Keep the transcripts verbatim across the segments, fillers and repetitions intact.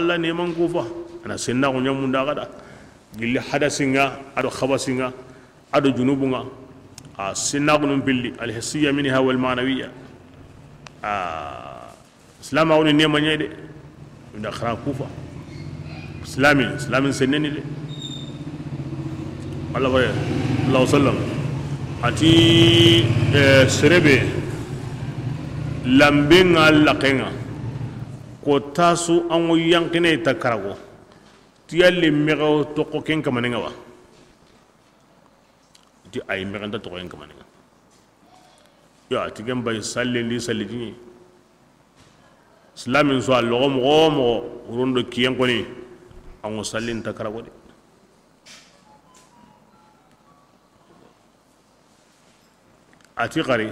Alla neeman kufa, a na sennaxu ɲa munda xa da, gilli hadasi ŋa, a do xabasi ŋa, a do junubu ŋa, a sennaxunun pilli, alhissiya minha walmanawiya. A, silamaxu ni neema ɲa yi de, i nda xara kufa. Silami, silamin senneni de. Alla bare, Allahu sallam. A ti, eh, sere be, lambe ŋa, laxe ŋa, ko tasu an ŋo yanqine ta karago. Ti yalle mexe wo toxo ken kamane ŋa wa? Ti ayi, mexe nta toxo ken kamane ŋa. Yo, a ti ken bay sallen di salli jini. Silamin su a loxo moxo wo moxo, wuron do kiyen xoni, an ŋo sallin ta karago de. A ti xari,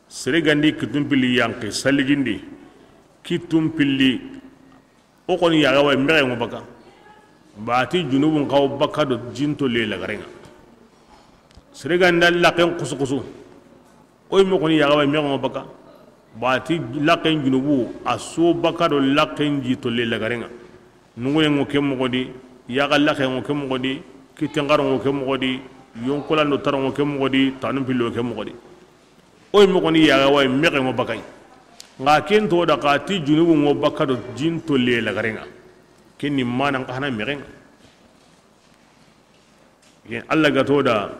sere ga ndi kittun pilli yanqi, sallijindi, kittun pilli, o xoni yaxa wa yi, mexe ŋo baka. Ba ti junubun xa wo baka do jin tolle lagare ŋa. Sere ga nda laxen xusu xusu, o yi me xoni yaxa wa yi, mexe ŋo baka. Ba ti laxen junubu, a su wo baka do laxen ji tolle lagare ŋa. Nunguyen ŋo ke moxo di, yaxa laxen ŋo ke moxo di, kitten xaron ŋo ke moxo di, yonkolan do taron ŋo ke moxo di, tanun pillo ke moxo di. O yi me xoni yaxa wa yi, mexe ŋo baka yi. Nxa ken to da xa ti junubun ŋo baka do jin tolle lagare ŋa. Ken ni manan xa na mexe ŋa. Ken Alla ga to da,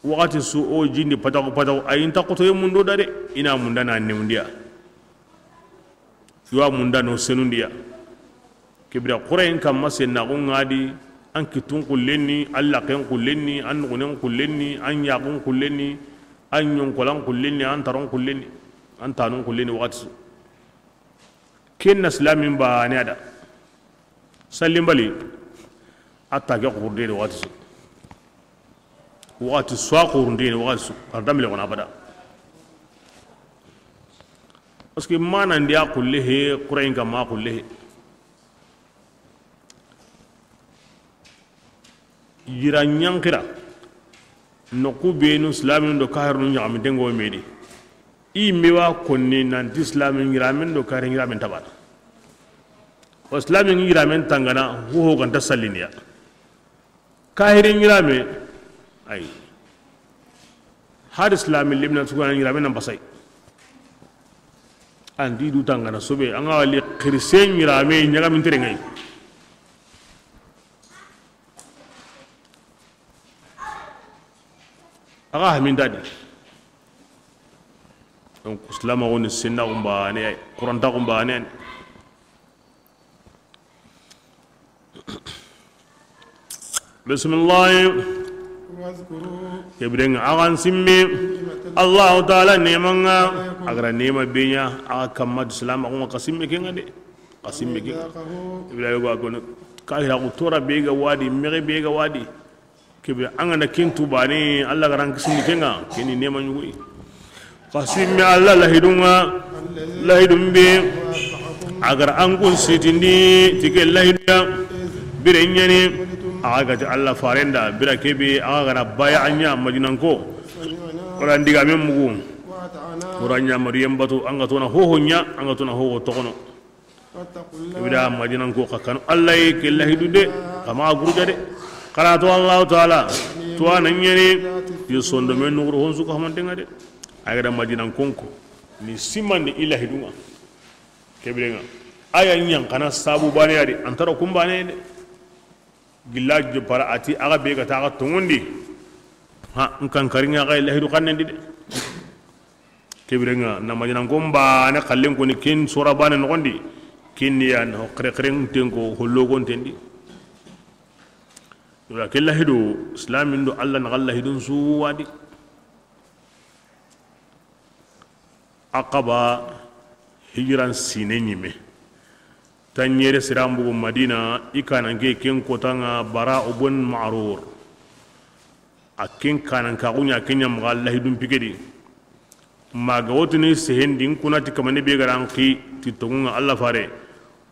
waxati su o jin di pataxu pataxu, ayi nta xotoye mundo da de, i na munda na newundiya. Yo a munda no senundiya. Ke bire xurayen kamma sennaxu ŋa di, an kittun xullen ni, an laxen xullen ni, an nuxunen xullen ni, an yaxun xullen ni, an yonkolan xullen ni, an taron xullen ni, an tanun xullen ni waxati su. Ken na silamin baane a da. Sallinbali, a ta ke xurunde de waxati su. Waxati su a xurunde de waxati su. A ra damile xona abada. Parce que manandi a xulle he, xurayen kamma a xulle he. Yira ɲanxira, noqu benu silaminu do kahirinu ɲaxaminten ŋo me di. I me wa konni nanti silamin yiramen do kahirin yiramen tabana. Wa silamin yiramen tangana, hoho ganta sallindiya. Kahirin yirame, ayi. Hari silamin lemina sugana yirame nan basay. An di du tangana sobe, an ga wali xirisen yirame ɲaxamintere ŋa yi. A ga haminta di. Donc, silamaxu ni sennaxu baane, xuranta xu baane. Bisimilahi. واذكروا Ke bire ŋa, a xa n simme. نعمة الله Allahu taala neema ŋa. عليكم A ga ra neema be ɲa a xa kamma, silamaxu ŋa, xa simme ke ŋa de. Xa simme ke ŋa. وميثاقه Ibrahima ga kono, kahiraxu tora be ga wa di, mexe be ga wa di. Ke bire an ga na ken tu baane, Alla ga ra an kisindi ke ŋa, ken ni neema ɲugo yi. Xa simme Alla lahidun ŋa, lahidun be, a ga ra an kun sitindi ti ke lahidu ya, bire ɲa ni, a ga ti Alla faren da, bire ke be, a ga ra baya a ɲa Madinanko, o ra n digamen mugu, o ra ɲa Mariyen batu, an ga tona hoho ɲa, an ga tona hoho toxono. I bira Madinanko xa kanu Alla yi, ke lahidu de, xa maxa guruja de. Xa na to Allahu taala, to a na ɲa ni, yo sondomen nuxuru honsu ko hamanten ŋa de. A ga da Madinankon ko, ni simandi i lahidun ŋa. Ke bire ŋa, a ya ɲa n xa na sabu baane ya di, an ta ro kun baane de. Gilla joppara a ti, a ga be ga ta a ga tonŋundi. Ha, n kan kari ŋa xa yi lahidu xannen di de. Ke bire ŋa, na Madinankon baane xallen koni ken sora baane noxon di. Ken ni ya na xerexeren ten ko hollogon ten di. Wala ke lahidu, silamin do Alla na xa lahidun su wa di. Aqaba, hijiran siine ɲimme. Tanɲere siran bugu Madina, i kananke ken kota ŋa Bara bun Ma'rur. A ken kanankaxu ɲa ken ɲa maxa lahidun pike di. Ma ga wotini sehen di, n kuna ti kamane be ga ra n xi ti tonŋu ŋa Alla fare.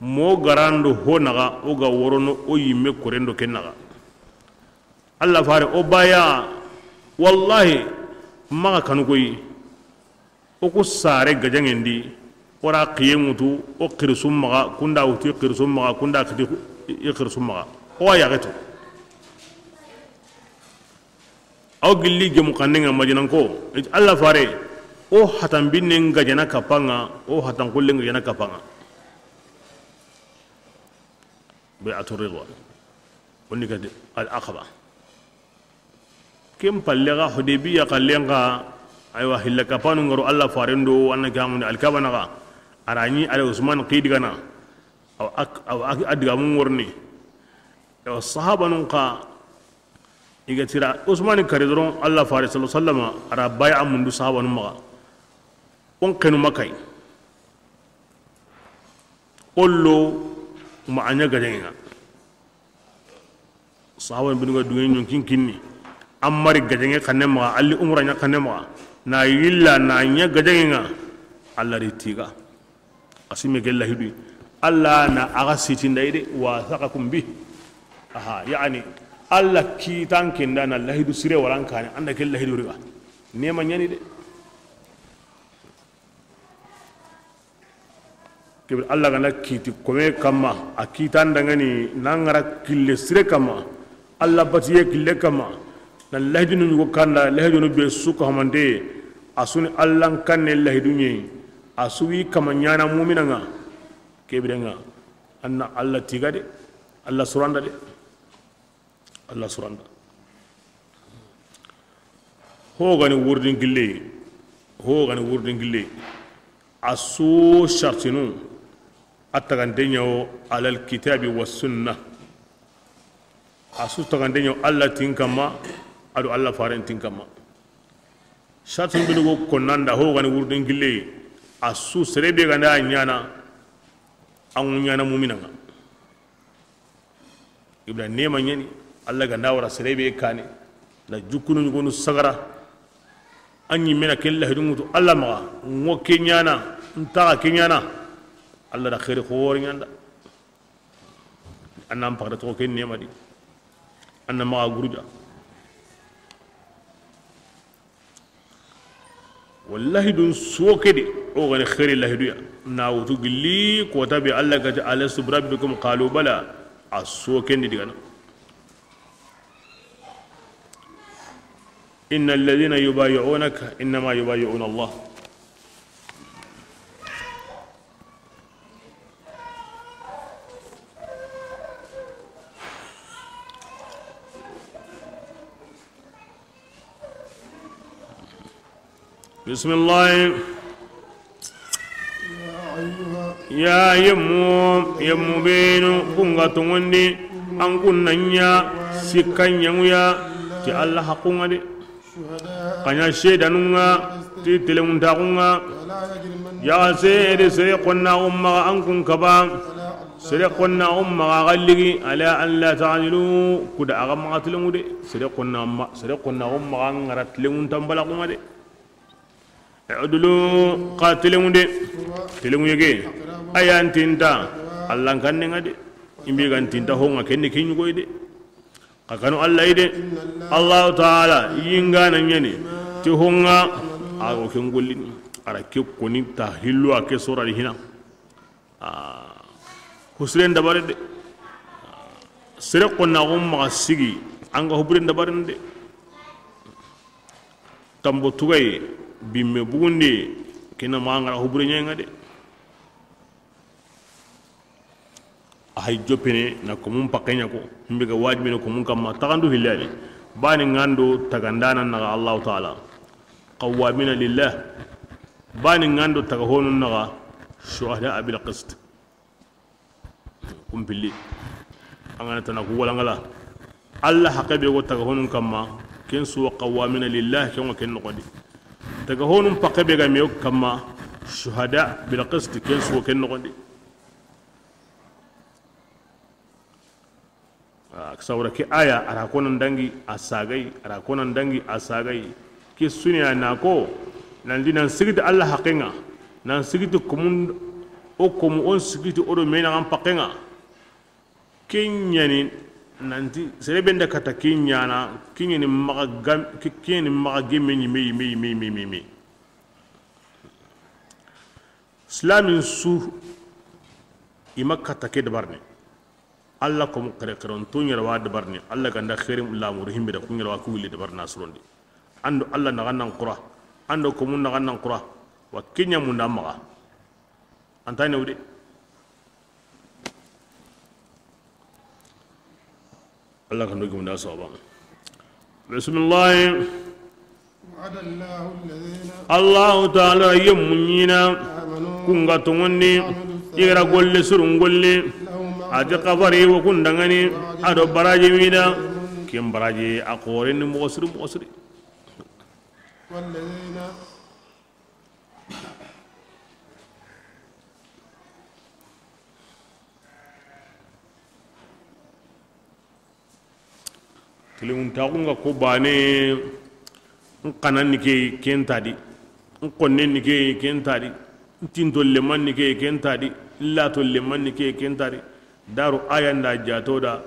Mo ga ra n do ho naxa, o ga worono o yimme koren do ken naxa. Alla fare o baya, wallahi, maxa kanu koyi. O ku sare gajaŋen di, O ra xiye ŋutu, o xirisu maxa, kunda wutu i xirisu maxa, kunda kiti i xirisu maxa. O wa yaxetu. Aw gilli gemu xanne ŋa Madinanko, i ti Alla fare, o hatan binne ŋa gajana kappa ŋa, o hatan xulle ŋa gajana kappa ŋa. Bay'atu ridwan. O ni kati al aqaba. Ken palle ga Hudaybiya xallen ga, aywa, hilla kapanu ŋa ro Alla faren do, anna ke amundi Alkaba naxa. A ra ɲi, a ra Usman xidi gana. Aw ak-, aw ak-, a digamu ŋorni. Aw sahabanun xa, i ga tira Usman kari doron, Alla fare sallallahu alaihi wasallam a ra bay'a mundu sahabanun maxa. O n xenu Makka yi. O lo ma a ɲa gajaŋen ŋa. Sahaban binu ga duŋe ɲonkin kinni. An mari gajaŋe xanne maxa, a li umra ɲa xanne maxa. Na yilla na ɲa gajaŋen ŋa. Alla ri tiga. A si me ke lahidu. Alla na a ga sitinda i de, wa wasaqakum bi. Aha, yani, Alla kitan kenda na lahidu sire waran kane, an da ke lahidu riga. Nema ɲani de. Kebe Alla ga na kiti kome kamma, a kitan dangani, na ŋara kille sire kamma, Alla batiye kille kamma, na lahidunu ɲugo kanda, lahidunu be su ka hamante, a su ni Alla n kanne lahidu ɲe, a su wi kama ɲana mumina ŋa, kebe ŋa, anna Alla tiga de, Alla suranda de. Alla suranda. Ho gani wurdin gille, ho gani wurdin gille. A su shartinu, a tagante ɲa wo alal kitabi wa sunna. A su tagante ɲa wo Alla tin kamma, a do Alla faren tin kamma. Shartinu binu go konnanda ho gani wurdin gille. A su sere be ganda ɲana, an ɲana mumina ŋa. Ibra nema ɲani, Alla ga nda wara sere be kane, na jukkunu ɲugonu sagara, an ɲi mena ken lahidu ŋutu Alla maxa, ŋo ke ɲana, n taxa ke ɲana, Alla da xeeri xoore ɲanda. Anna n paxata toxo ken nema di, anna maxa guruja. Wallahi dun soke de, o gani xeeri lahiduya. Na wutu gilli kota be Alla gati, "Alastu bi rabbikum?" Qalu bala. A soke ndi digana. Inna alladhina yubayi'unaka innama yubayi'una Allah. Bisimilahi. Ya yemmu, yemmu benu, kun ga tongondi, an kun na ɲa sikka ɲaŋuya ti Alla haqqun ŋa de. Xa ɲa seedanun ŋa ti telenŋuntaxun ŋa. Yaxa seede sere xonnaxun maxa an kun kaba. Sere xonnaxun maxa xa ligi, ala an la ta'dilu, kuda axa maxa telenŋu de. Sere xonna ma, sere xonnaxun maxa an ŋara telenŋuntan balaxun ŋa de. I'dilu, xa telenŋu de. Telenŋu yege. A ya n tinta Alla n kannen ŋa de. I mbi ga n tinta ho ŋa, ken ni ke ɲugoy de. Xa kanu Alla yi de. Allahu taala yingana ɲani ti ho ŋa, a go ken gollini. A ra ke koni ta hillo a ke sora di hina. Ah, husiren dabari de. Sere xonnaxun maxa sigi, an ga huburen dabarini de. Tambo tugaye, bimme bugunde, kena maxa ŋara hubure ɲayi ŋa de. A hay joppene na komun pakke ɲa ko, himbe ga wajibene komun kamma, taxandu hillani. Bani ŋa ndo tagandanan naxa Allahu taala. Qawwamina lillah. Bani ŋa ndo taga honun naxa, shuhada bil qist. Kumpilli. An ga na tana ku wala ŋala. Alla haqqe be go taga honun kamma, ken su wa qawwamina lillah, ken wa ken noxondi. Taga honun pakke be ga me kamma, shuhada bil qist, ken su wa ken noxondi. Ah, sawra ke aya, a ra konan dangi a sagay, a ra konan dangi a sagay. Ke suniya na ko, nan di nan sigiti Alla haqqen ŋa, nan sigiti komun, o komu on sigiti o do me naxan pakken ŋa. Ken ɲani nanti, sere be nda kata ken ɲana, ken ɲani maxa gam-, ke-, ken ɲani maxa gemme ɲi me, me, me, me, me, me. Silamin su, i ma katta ke dabarini. Alla komu xeere xeeron to ɲa ra wa dabarini. Alla ga nda xeeri lamuru himbe da ku ɲa ra wa ku wille dabarini a surondi. An do Alla naxa nan xura, an do komu naxa nan xura, wa ke ɲa munda maxa. An ta ɲa wude. Alla kan do gimunda sawaba. Bisimilahi. وعد الله الذين Allahu taala ye muɲina آمنوا kun ga tongondi, وعملوا الصالحات i ga ra golle surun golle, لهم a ti مغفرة xabari wo kun dangani, وأجرا a do baraji wida, كبيرا ken baraji a xoore ni moxo siri moxo siri. والذين Tilinŋuntaxun ga ko baane, n xanan ni ke, ken ta di, n xonnen ni ke, ken ta di, n tinto leman ni ke, ken ta di, n lato leman ni ke, ken ta di. Daru aya nda jato da,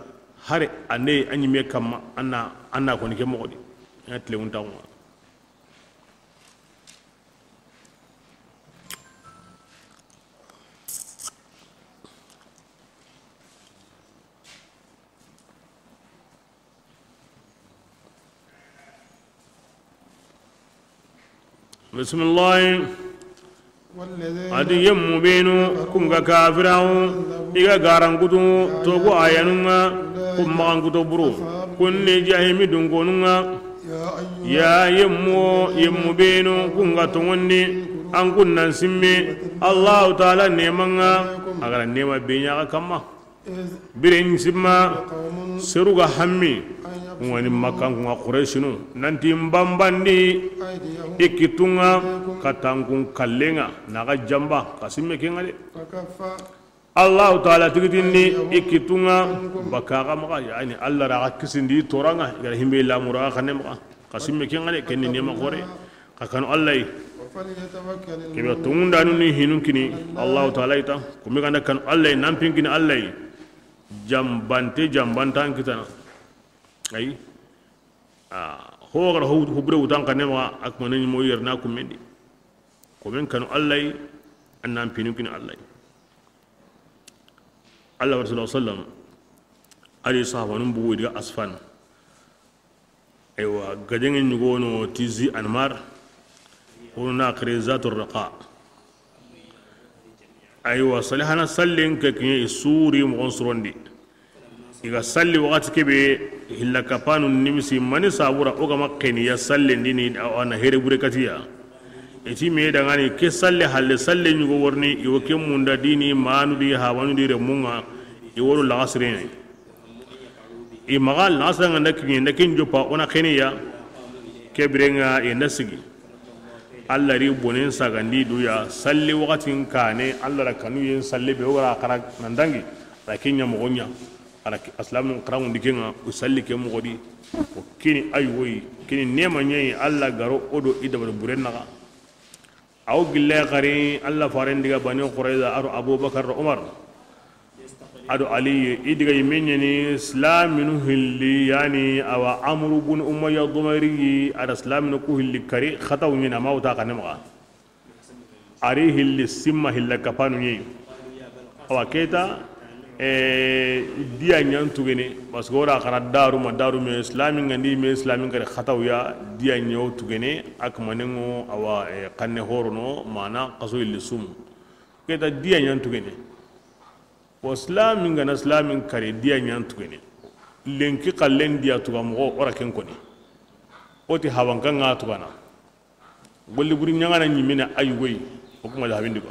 hari ande a ɲime kamma, an na, an na koni ke moxo di. Ya tilinŋuntaxun ga. Bisimilahi. والذين A di yemmu benu, kun ga kafirawo, i ga garankutu, togo ayanun ŋa, kun maxankuto buru, kun ni jahimi dunkonun ŋa. Ya yemmu, yemmu benu, kun ga tongondi, an kun nan simme, Allahu taala neman ŋa, a ga ra nema be ɲa xa kamma. Biren simma, seru ga hammi, wani Makkankun ŋa Quraysinu, nanti n banbandi i kittun ŋa, katta n kun kallen ŋa, na xa jamba, xa simme ken ŋa de. Allahu taala tigitindi i kittun ŋa, baka xa maxa, yani Alla ra xa kisindi toran ŋa, i ga ra himbe lamura xa ne maxa, xa simme ken ŋa de, ken ni nema xoore. Xa kanu Alla yi. Kebe tongundanu ni hinun kini Allahu taala yi ta. Kumi ganda kanu Alla yi, nan pin kini Alla yi. Jambante, jambantan kitana. Ayi. A, ho ga ra ho, ho bure wutan kane ma, a kuma ni mo yerna kumendi. Komen kanu Alla yi, an nan pinu kini Alla yi. Allah wa sallam, ali sahabanun bugu diga Asfan. Aywa, gajaŋe ɲugono ti Zi Anmar, wono na xiri Zatu Raqa. Aywa, salihana sallen ke kiɲe i suri moxon sorondi. I ga salli waxati kebe, hilla kapanu nimisi mani sabura o ga ma xeni ya sallen dini, a na here bure katiya. I ti me dangani ke salle halle salle ɲugo worni, i wo ke munda dini, manu di, habanu di, remunga, i woro laxasirene. I maxa laxasiranga nda kiɲe, nda ken joppa, o na xeniya, ke birenga, i nda sigi. Allah ri bonen sagandi duya, salli waxatin kane, Allah ra kanu yen salle be, o ga ra xara nan dangi, ra ke ɲa moxo ɲa. Ala ki-, asilamu xaranŋundi ke ŋa, o salli ke moxo di. O kini ayi woyi, kini nema ɲeyi, Allah garo o do i dabari buren naxa. Awo gille xari, Allah faren diga Bani Qurayza, a do Abubakar do Umar, a do Ali, i diga yimme ɲeni, silaminu hilli, yani, awa Amru bun Umayya Dumayri, a da silaminu ku hilli kari, xataw ɲeni, a ma wuta xane maxa. A ri hilli simma hilla kapanu ɲeyi. Awa keta, e, diya ɲan tugene, parce que o ra xara daru ma daru me islami ngandi me islami ngari xataw ya, diya ɲo tugene, ak manengo awa, e, xanne horono, mana xaso hilli sumu. Keta diya ɲan tugene. O islami ngana islami kare diya ɲan tugene. Lenki xallen diya tuga moxo o ra ken koni. O ti habanka nga tugana. Golli buri ɲangana ɲimina ayi woyi, o kuma da habindi ba.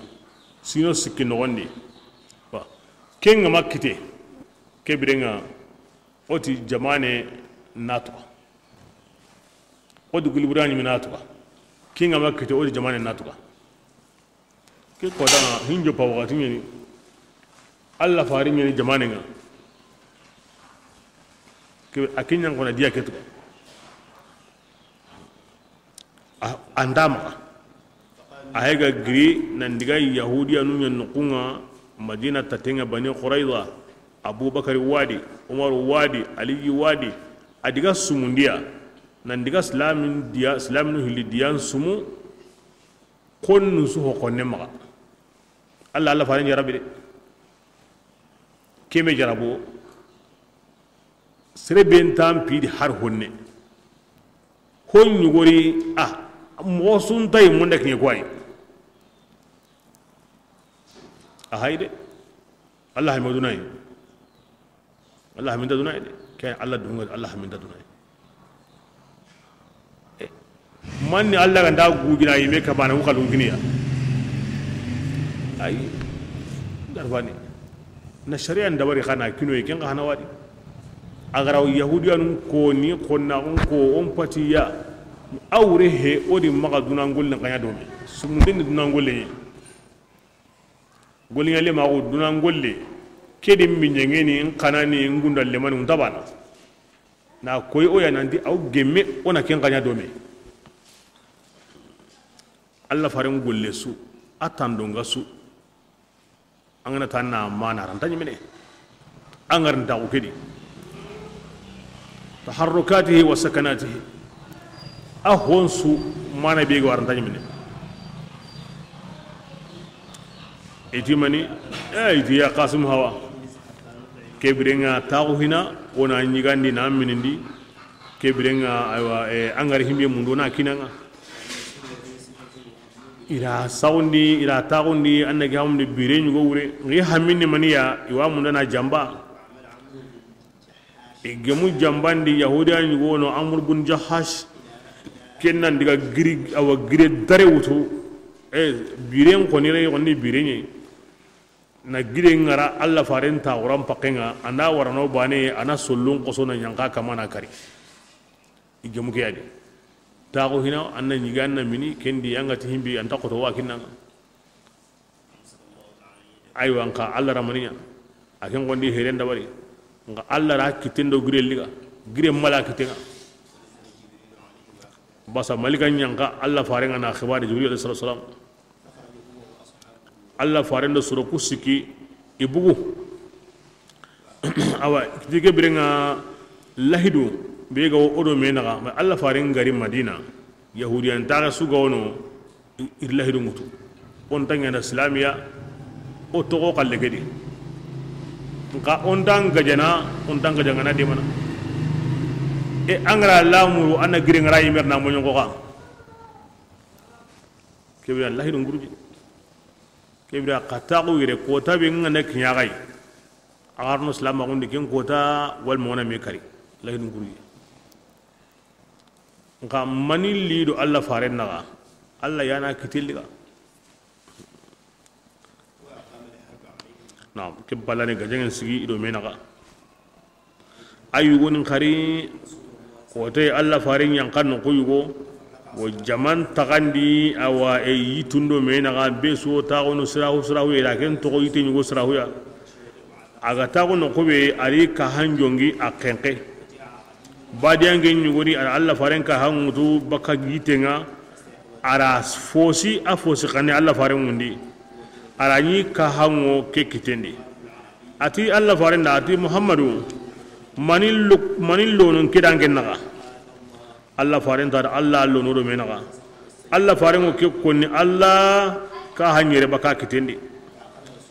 Sino sikki noxondi. Ba. Ken ga ma kite, ke birenga, o ti jamane na tuga. O di golli buri ɲimina tuga. Ken ga ma kite, o di jamane na tuga. Ke kotanga, hinjo pa waxati ɲeni. Allah fari ɲeni jamane nga. Ke, a ke ɲan kona diya ke tuga. A, anda maxa. A hega giri nan diga Yahudiya nu ɲan noxunga Madina tatenga Bani Qurayza, Abubakar wadi, Umar wadi, Aliyi wadi, a diga sumundiya, nan diga silamin diya, silaminu hilli diyan sumu, konnu su ho konne maxa. Alla, Alla faaren jarabi de. Ke me jarabo, sere be nta n pidi har honne. Ho ɲogori a, moxo su nta yi munda kiɲe ko ayi. A hayi de. Alla ha me duna yi. Alla ha me nta duna yi de. Ke Alla dunga, Alla ha me nta duna yi. Manni Alla ga nda gujina yime kamana, wo xalun kiniya. Ayi. Darfani. Na sharia n dabari xa na kinoye, ken xa hana wadi. A ga ra Yahudiyanun ko ni, xonnaxun ko, on patiya. A wure he, o di maxa dunan gollen xa ɲa do me. Sumunden ni dunan gollen ɲa. Golliɲa lemaxu, dunan golle, ke di miɲeŋeni, n xanani, n gunda lemani, n tabana. Na koyi o ya nanti, aw gemme, o na ken xa ɲa do me. Alla faaren golle su, a tandonga su, an ga na ta na mana ranta ɲimene. An ga ri ntaxu ke di. Taharrukatihi wa sakanatihi. A honsu mana be ga waranta ɲimene. I ti mani, e, i ti ya Qasim Hawa. Ke birenga taxu hina, o na ɲigandi na minindi. Ke birenga, aywa, e, an ga ri himbe mundu na kinanga. I ra saxundi, i ra taxundi, an na ke hamundi bire ɲugo wure. Ngi hamminni maniya, i wa munda na jamba. I gemu jambandi Yahudiya ɲugo no Amr bun Jahash. Ken nan diga giri, awa gire dare wutu. E, biren xoni re xoni bire ɲi. Na gire ŋara Alla faaren taxuran paxenga, a na warano bane, a na sollun xoso na ɲanka kamana kari. I gemu ke ya di. Taxu hina, an na ɲiga, an na mini, ken di, an ga ti himbi, an ta xoto wa kinnanga. Aywa, nxa Alla ramaniya. A ken gondi heren dabari. Nxa Alla ra kitten do gire liga. Gire mala kittenga. Basa malika ɲanka Alla farenga na xibari Jibril alayhi salatu wasalam. Alla faren do soro ku sikki i bugu. Awa, kiti ke birenga lahidu be ga wo o do me naxa, ma Alla faren gari Madina, Yahudiyan taxe su ga wono, i, i lahidu ŋutu. O nta ɲana silamiya, o toxo xalle ke di. Nxa o nta n gajana, o nta n gajangana demana. E an ga ra lamuru, an na giri n ga ra yimer na moɲo ko xa. Ke bira lahidu ŋuruji. Ke bira xa taxu yere kota be ŋa na kiɲaxay. A xarno silamaxundi ken kota wal mona me kari. Lahidu ŋuruji. Nxa mani lido Alla faren naxa. Alla yana kitelliga. Naam, ke balane gajangen sigi i do me naxa. A yugo ni xari, kote Alla faren ɲankan no ko yugo, wo jaman taxandi, awa e yitundo me naxa be so taxono sirahu sirahu, e da ken toxo yite ɲugo sirahu ya. A ga taxo no ko be, a ri ka hanjongi a xenqe. Badiyange ɲugoni, a ra Alla faren ka hanŋutu baka yitenga, a ra fosi, a fosi xane Alla faren ŋundi. A ra ɲi ka hanŋo ke kitendi. A ti Alla faren da, a ti Muhammadu, mani lo-, mani lonon ke dange naxa. Alla faren ta da, Alla lono do me naxa. Alla faren ŋo ke konni, Alla ka hanɲere baka kitendi.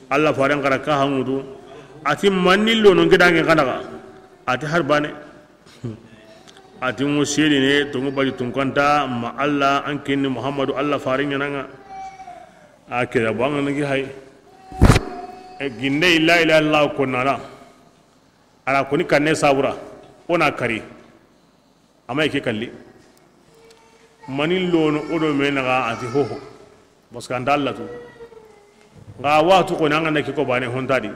Alla faren xara ka hanŋutu. A ti mani lonon ke dange naxa. A ti har bane. A ti ŋo seedene, tonŋu bari tunkanta, ma Alla, an kenni Muhammadu Alla faren ɲananga. A keda bo an ga nagi hay. E ginde la ilaha illallah konnana. A ra koni kanne sabura. O na kari. Ama ke kalli. Mani lono o do me naxa a ti hoho. Parce que an da Alla tu. Nxa waxatu koni an ga na ke ko bane hontadi.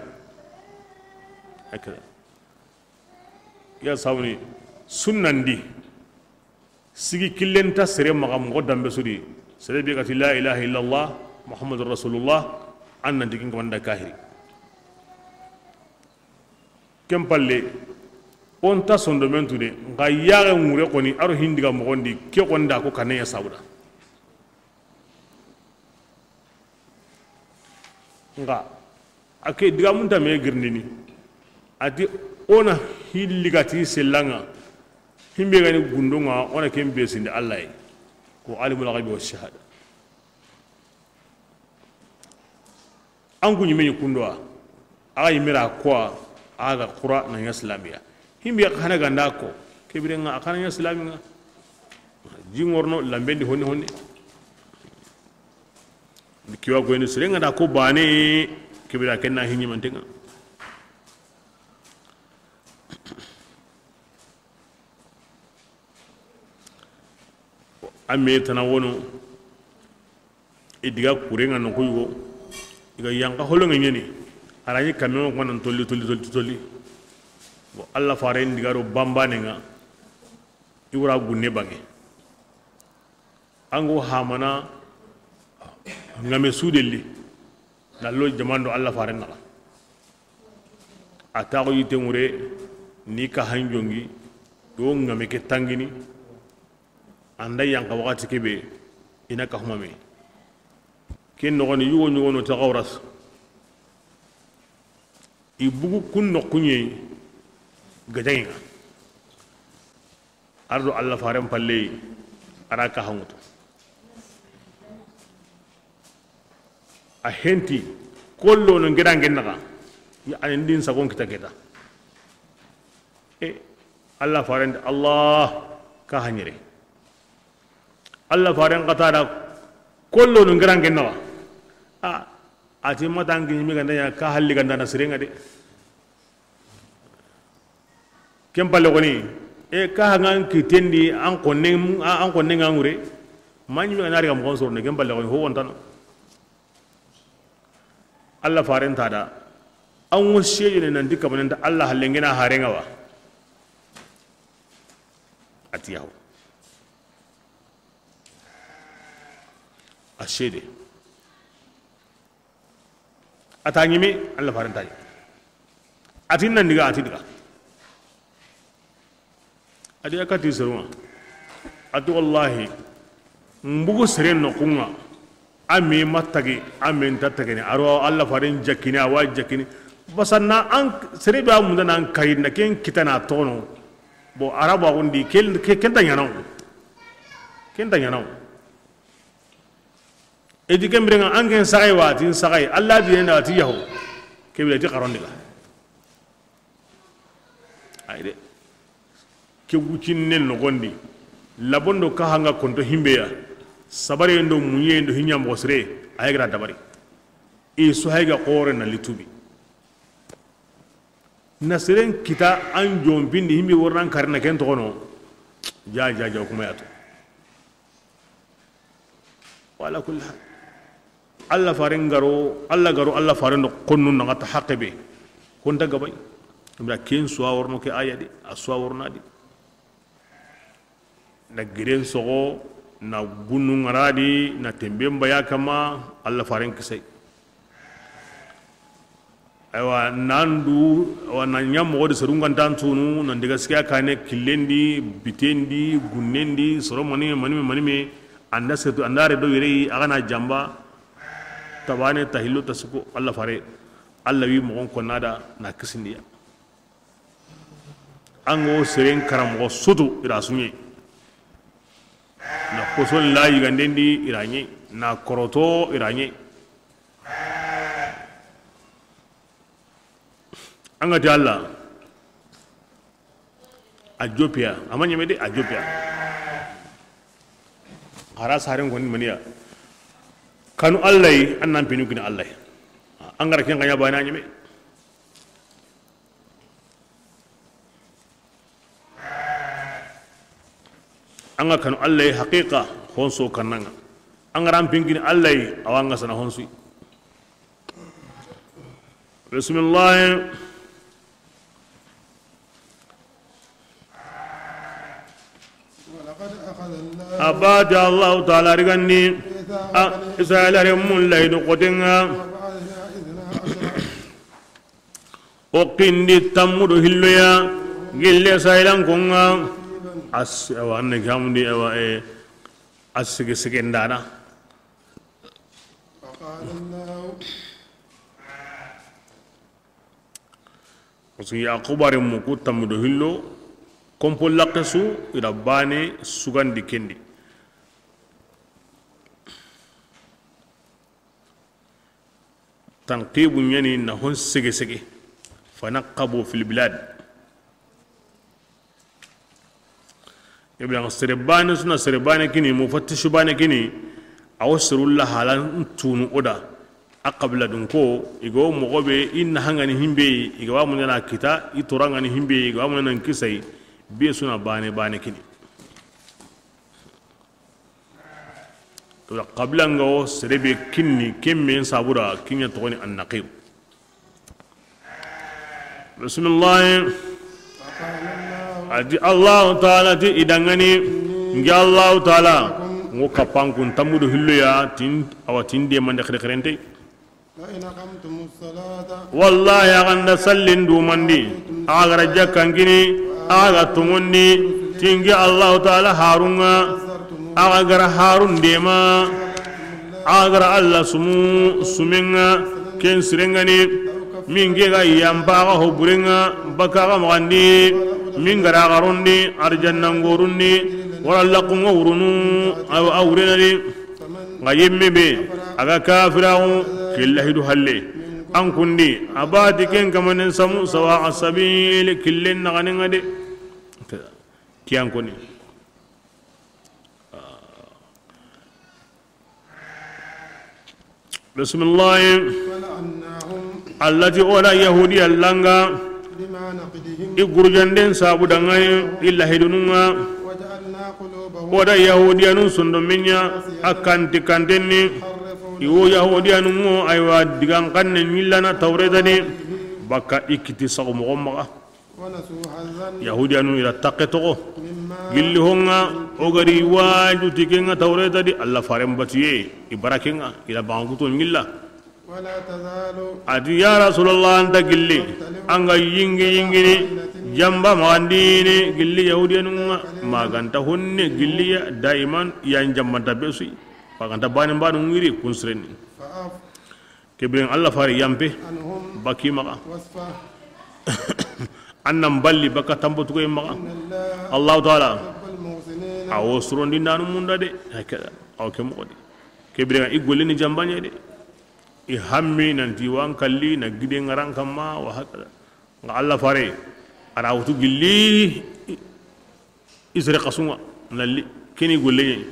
Akira. Ya sawni sunnandi. Sigi killen ta sere maxa moxo dambe sudi. Sere be ga ti la ilaha illallah Muhammadur Rasulullah, an nan digin ko manda kahiri. Ken palle, o nta sondomen tu de, nxa yaxe ŋure xoni, a ro hindiga moxondi, ke xonda ko kaneya sabuda. Nxa a ke digamun ta me girindini. A ti o na hilli ga ti sellanga, himbe gani gundonga, o na ken besindi Alla yi, ko alimul ghaibi wa shahada. An ku ɲi me ɲi kundo wa, a ga ɲi me ra ko wa, a ga xura na ɲa silamiya. Himbe xa na ganda ko, ke bire ŋa a xa na ɲa silami ŋa. Ji ŋorno lambendi honne honne. Kiwa ko ni sere ŋa da ko bane, ke bire ken na hi ɲi manten ŋa. A me tana wono, i diga kure ŋa no ko yugo, i ga yanka holo ŋa ɲeni, a ra ɲi kame ŋo ko nan tolli, tolli, tolli, tolli. Bon, Allah faren diga ro bambane ŋa, i wura gunne bange. An go hamana ŋame sudelli, na lo jamando Allah faren naxa. A taxo yitte ŋure, ni ka han jongi, do ŋame ke tangini, anda yanka waxati kebe, i na ka humame. Ken noxoni yugo ɲugono ta xawras. I bugu kun noxu ɲeyi gajaŋe ŋa. Ardo Allah faren palle, a ra ka haŋutu. A henti, kollo no ngira ngen naxa. Ya ani ndin sagon kita keta. E, Allah faren, Allah ka haɲere. Allah faren kata da kollo no ngira ngen naxa. A, ati matan ki mi ganda ya ka halli ganda na sirenga de. Ken palle goni, e, ka hangan kitendi an konne, an konne ngangure. Manyi mi ganari gam gonso ne ken palle goni ho wontano. Allah faren ta da. An wo sejo ne nan dikka bananta Allah hallengena harenga wa. Ati yaho. A sede. A ta ɲimi, Allah faren ta ɲimi. A ti nan diga, a ti diga. A di a kati seruma. A ti wallahi, mbugu seren no kunga. A me matagi, a me nta tagene. Aro Allah faren jakini, a wa jakini. Basanna an sere ba munda nan kayinna ken kitana tono. Bo araba gundi ken, ken ta ɲanaw. Ken ta ɲanaw. E di ken birenga an ken saxay wa, tin saxay, Allah di na ti yaho. Ke bire ti xaron diga. Ay de. Ke wucinne noxondi. Labondo ka hanga konto himbeya. Sabare ndo munye ndo hinya mo sere, ay gra dabari. E so hay ga xore na litubi. Na seren kita an jompindi himbe wornan karna ken toxono. Ja, ja, ja, kuma yatu. Wala kulli hal. Allah faren garo, Allah garo, Allah faren do konnu na ta haqqe be. Konta gabay. Ibra ken suwa worno ke aya di, a suwa worna di. Na giren sogo, na gunnu ngaradi, na tembe mbaya kama, Allah faren kisay. Aywa, nan du, wa na ɲa moxo di serun gantan tunu, nan diga sikiya kane, killendi, bitendi, gunnendi, soro manime, manime, manime, anda setu, anda redo yere, a gana jamba, tabane, tahillo, tasuko, Allah fare, Allah wi moxon konnada, na kisindiya. An go seren karamoxo sutu ira suɲe. Na koson la yigandendi ira ɲe. Na koroto ira ɲe. An ga ti Allah a jopiya, a ma ɲeme de a jopiya. Ara saren koni maniya. Kanu Allah yi, an nan pinu kini Allah yi. An gara ken kanya bana ɲeme. An ga kanu Allah yi haqiqa, honso kannanga. An ga ran pingini Allah yi, awa an ga sana honsu. Bismillah. A bati Allahu taala rigandi. A, Israila remmun layidu xotenga. O kindi tammudo hilloya gille saylankonga. As-, awa, anna gamundi, awa, e, a sege sege ndana. Parce que Yaquba renmu ku tammudo hillo, kompo lakke su, ira bane sugandi kendi. Tanqibu ɲani na hon sege sege. Fanaqabu fil bilad. Ibn sere baane su na sere baane kini, mufattishu baane kini, a wo serulla halan tunu o da. A qabila dun ko, i ga wo moxo be, i na hangani himbe, i ga wa muɲana kita, i torangani himbe, i ga wa muɲana kisai, be su na baane baane kini. Qabila nga wo sere be kinni, kemme sabura, kinya togoni annaqib. Bismillah. A ti Allahu Taala ti i dangani, ngi Allahu Taala, ngo kapankun tammudu hilloya, tin, awa tin de mande xere xerente. Wallahi, a ga nda sallin dumandi, a ga ra jakkan kini, a ga tongondi, ti ngi Allahu Taala harunga, a ga ra harun dema, a ga ra Alla sumu, sumenga, ken sirengani, min ke ga yampa ga ho burenga, baka ga magandi, min ga ra garondi, arjanna ngorundi, wara lakunga wurunu, a, a wurenadi. Nga yemme be, a ga kafiraxu, killahidu halle. An kundi, a bati ken kamanen samu, sawa a sabili, killen naxaninga de. Kiyan koni. Bismillahi. Allati o da Yahudiya langa. I gurjanden sabu dangayi, i lahidununga. O da Yahudiyanun sondominya, a kanti kantenni. I wo Yahudiyanungo, aywa, digan kanne ɲillana Tawreta di. Baka i kiti sagu moxo maxa. Yahudiyanu i ra takke toxo. Gilli honga, o gari waju ti kenga Tawreta di, Alla faren batiye, i barakenga, i ra banguto ɲilla. A ti, ya Rasulallah, anta gilli, anga yingi yingini, jamba magandini, gilli Yahudiyanunga, maganta honne, gilli ya, daiman, yan jambanta besuyi, maganta bani bani ngiri, kunsireni. Kebiren Alla fare yampe baki maxa. An nan balli baka tambo tugoye maxa. Allahu Taala a wo surondi nanu munda de. Hakada, aw ke moxo de. Kebiren i gollini jambaɲe de. I hammi nanti wan kalli na gide ngaran kamma wa hakada. Nga Alla fare a ra wutu gilli i sere xasunga nalli keni golleɲe.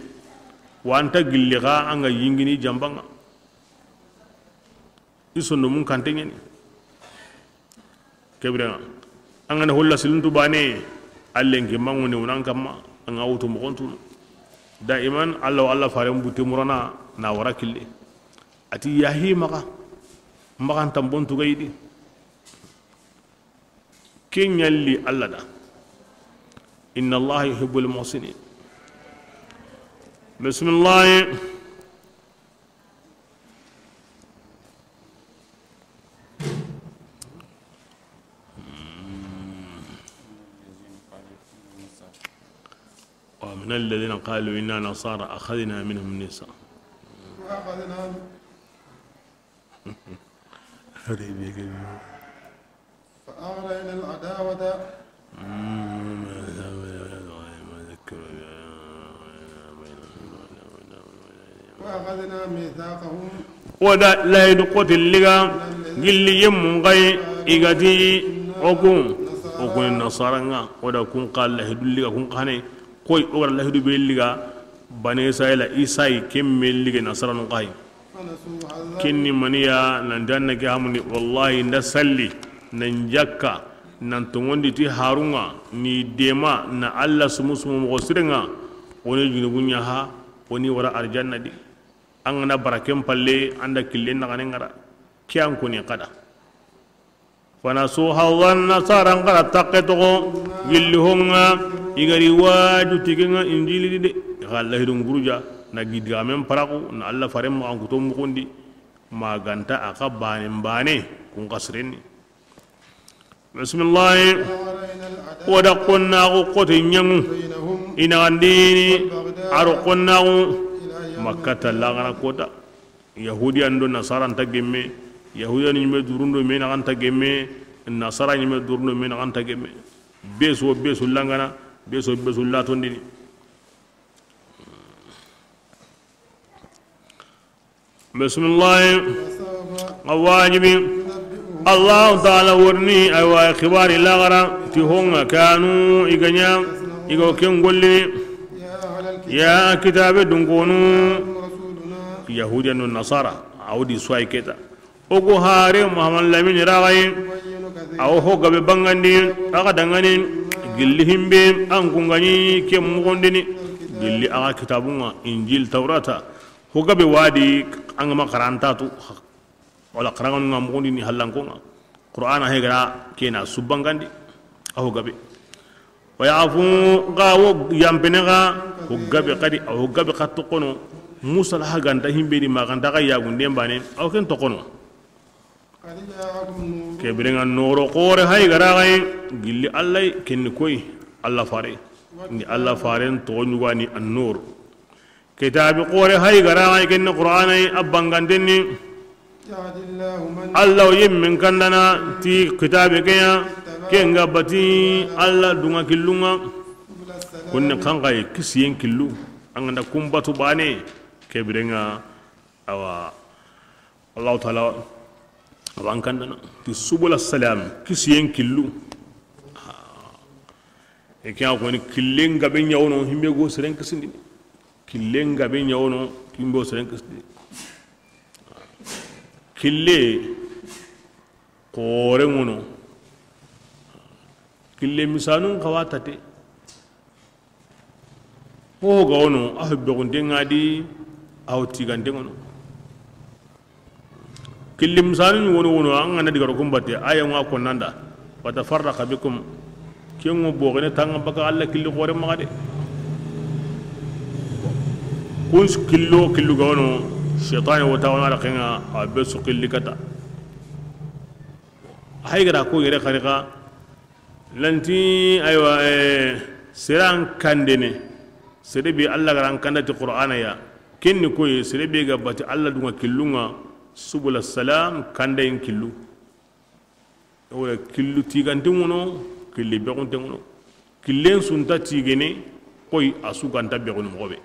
Wanta gilli xa anga yingini jambanga. I sondomun kante ɲeni. Kebirenga, an gana holla siluntu bane, allen ke manguni wunan kamma, anga wutu moxontunu. Daiman, Alla wa Alla faren butte murana, na wara kille. A ti yahi maxa, maxan tambon tugayidi. Ke ɲalli Alla da. Inna Allaha yuhibbul muhsinin. Bismillah. ومن الذين قالوا إنا نصارى أخذنا منهم الميثاق. فأغرينا العداوة. وأخذنا ميثاقهم. O da lahidu xoti liga gilli yemmun xayi i ga ti o kun, o kun nasaranga, o da kun xa lahidu liga kun xane, koy o ga da lahidu be liga, Bani Israila, Isa yi kemme liga nasaranun xayi. Kinni maniya nan danna ke hamuni, wallahi nda salli, nan jakka, nan tongondi ti harunga, ni dema, na Alla sumu sumu moxo sirenga, woni junubun ɲa ha, woni wara arjanna di. An gana baraken palle, anda kille naxane ngara. Ke an koni xada. Fana su hazan nasaran xara takke toxo, gilli honga, i gari waju tigenga Injili di de. Xa lahidun guruja, na gidigamen paraxu, na Alla faren maxan kuto muxundi, maganta a xa bane bane, kun xa sirenni. Bismillahi. O da konnaxu xote ɲangu, i naxandini, a ro konnaxu, makkata laxara kota. Yahudiyan do nasara nta gemme, Yahudiyan ɲime durundo me naxa nta gemme, nasara ɲime durundo me naxa nta gemme. Beso beso langana, beso beso latondini. Bisimilahi. A wajibi. Allahu taala wa rini, aywa, xibaari laxara ti ho ŋa kanu i ga ɲa, i ga wo ken gollini. Ya kitaabe dunkonu, Yahudiya no Nasara, a wo di suwayi keta. O go hare Muhammad Lamini raxayi, a wo ho gabe bangandi, a ga dangani gilli himbe an kungani ke mugondini, gilli a ga kitaabun ŋa, Injil, Tawrata, ho gabe wa di an ga ma xaranta tu, wala xaranŋanu ŋa mugondini hallankon ŋa, Qur'ana he ga ra ke na su bangandi, a ho gabe. Wa yafu, ga wo yampene ga, ho gabe xadi, a wo gabe xa toxono. Musa la ha ga nta himbe di ma ga nta ga yagunden bane, a wo ken toxono. Ke biren ŋa noro xoore hay ga ra ga yi, gilli Alla, ken ni koy, Alla fare. Ni Alla faren toxo ɲugani an-Nur. Kitaabi xoore hay ga ra ga yi, ken ni Qur'ana yi, a banganten ni. Alla wo yimmen kandana ti kitaabe ke ya, ken ga bati Alla dunŋa killun ŋa. Kunni xanxaye kisiyen killu, an ga nda kun batu bane, ke biren ŋa, awa, Allahu taala a wa an kandana ti subula salam, kisiyen killu. E ke ya koni killen gabe ɲa wono, himbe go seren kisindini. Killen gabe ɲa wono, himbe go seren kisindini. Kille xoore ŋono. Kille misanun xawa tate. Ho ga wono, a ho bexunten ŋa di, a ho tiganten ŋono. Killi misanun wono wono, an ga na digaro kun batte, aya ŋa konnanda. Wa tafarraqa bikum. Ken ŋo boxene tanga baka Alla killi xoore maxa de. Kun killo killu ga wono, shaytani wo ta wana raxen ŋa, a be su killi kata. Hay ga ra ko yere xari xa, nanti, aywa, eh, seran kandene, sere be Alla ga ra an kanda ti Qur'ana ya, ken ni koy, sere be ga bati Alla dunŋa killun ŋa, subula salam, kandayen killu. Wala killu tiganten ŋono, killi bexunten ŋono. Killen su nta tigene, koy a su ga nta bexunu moxo be.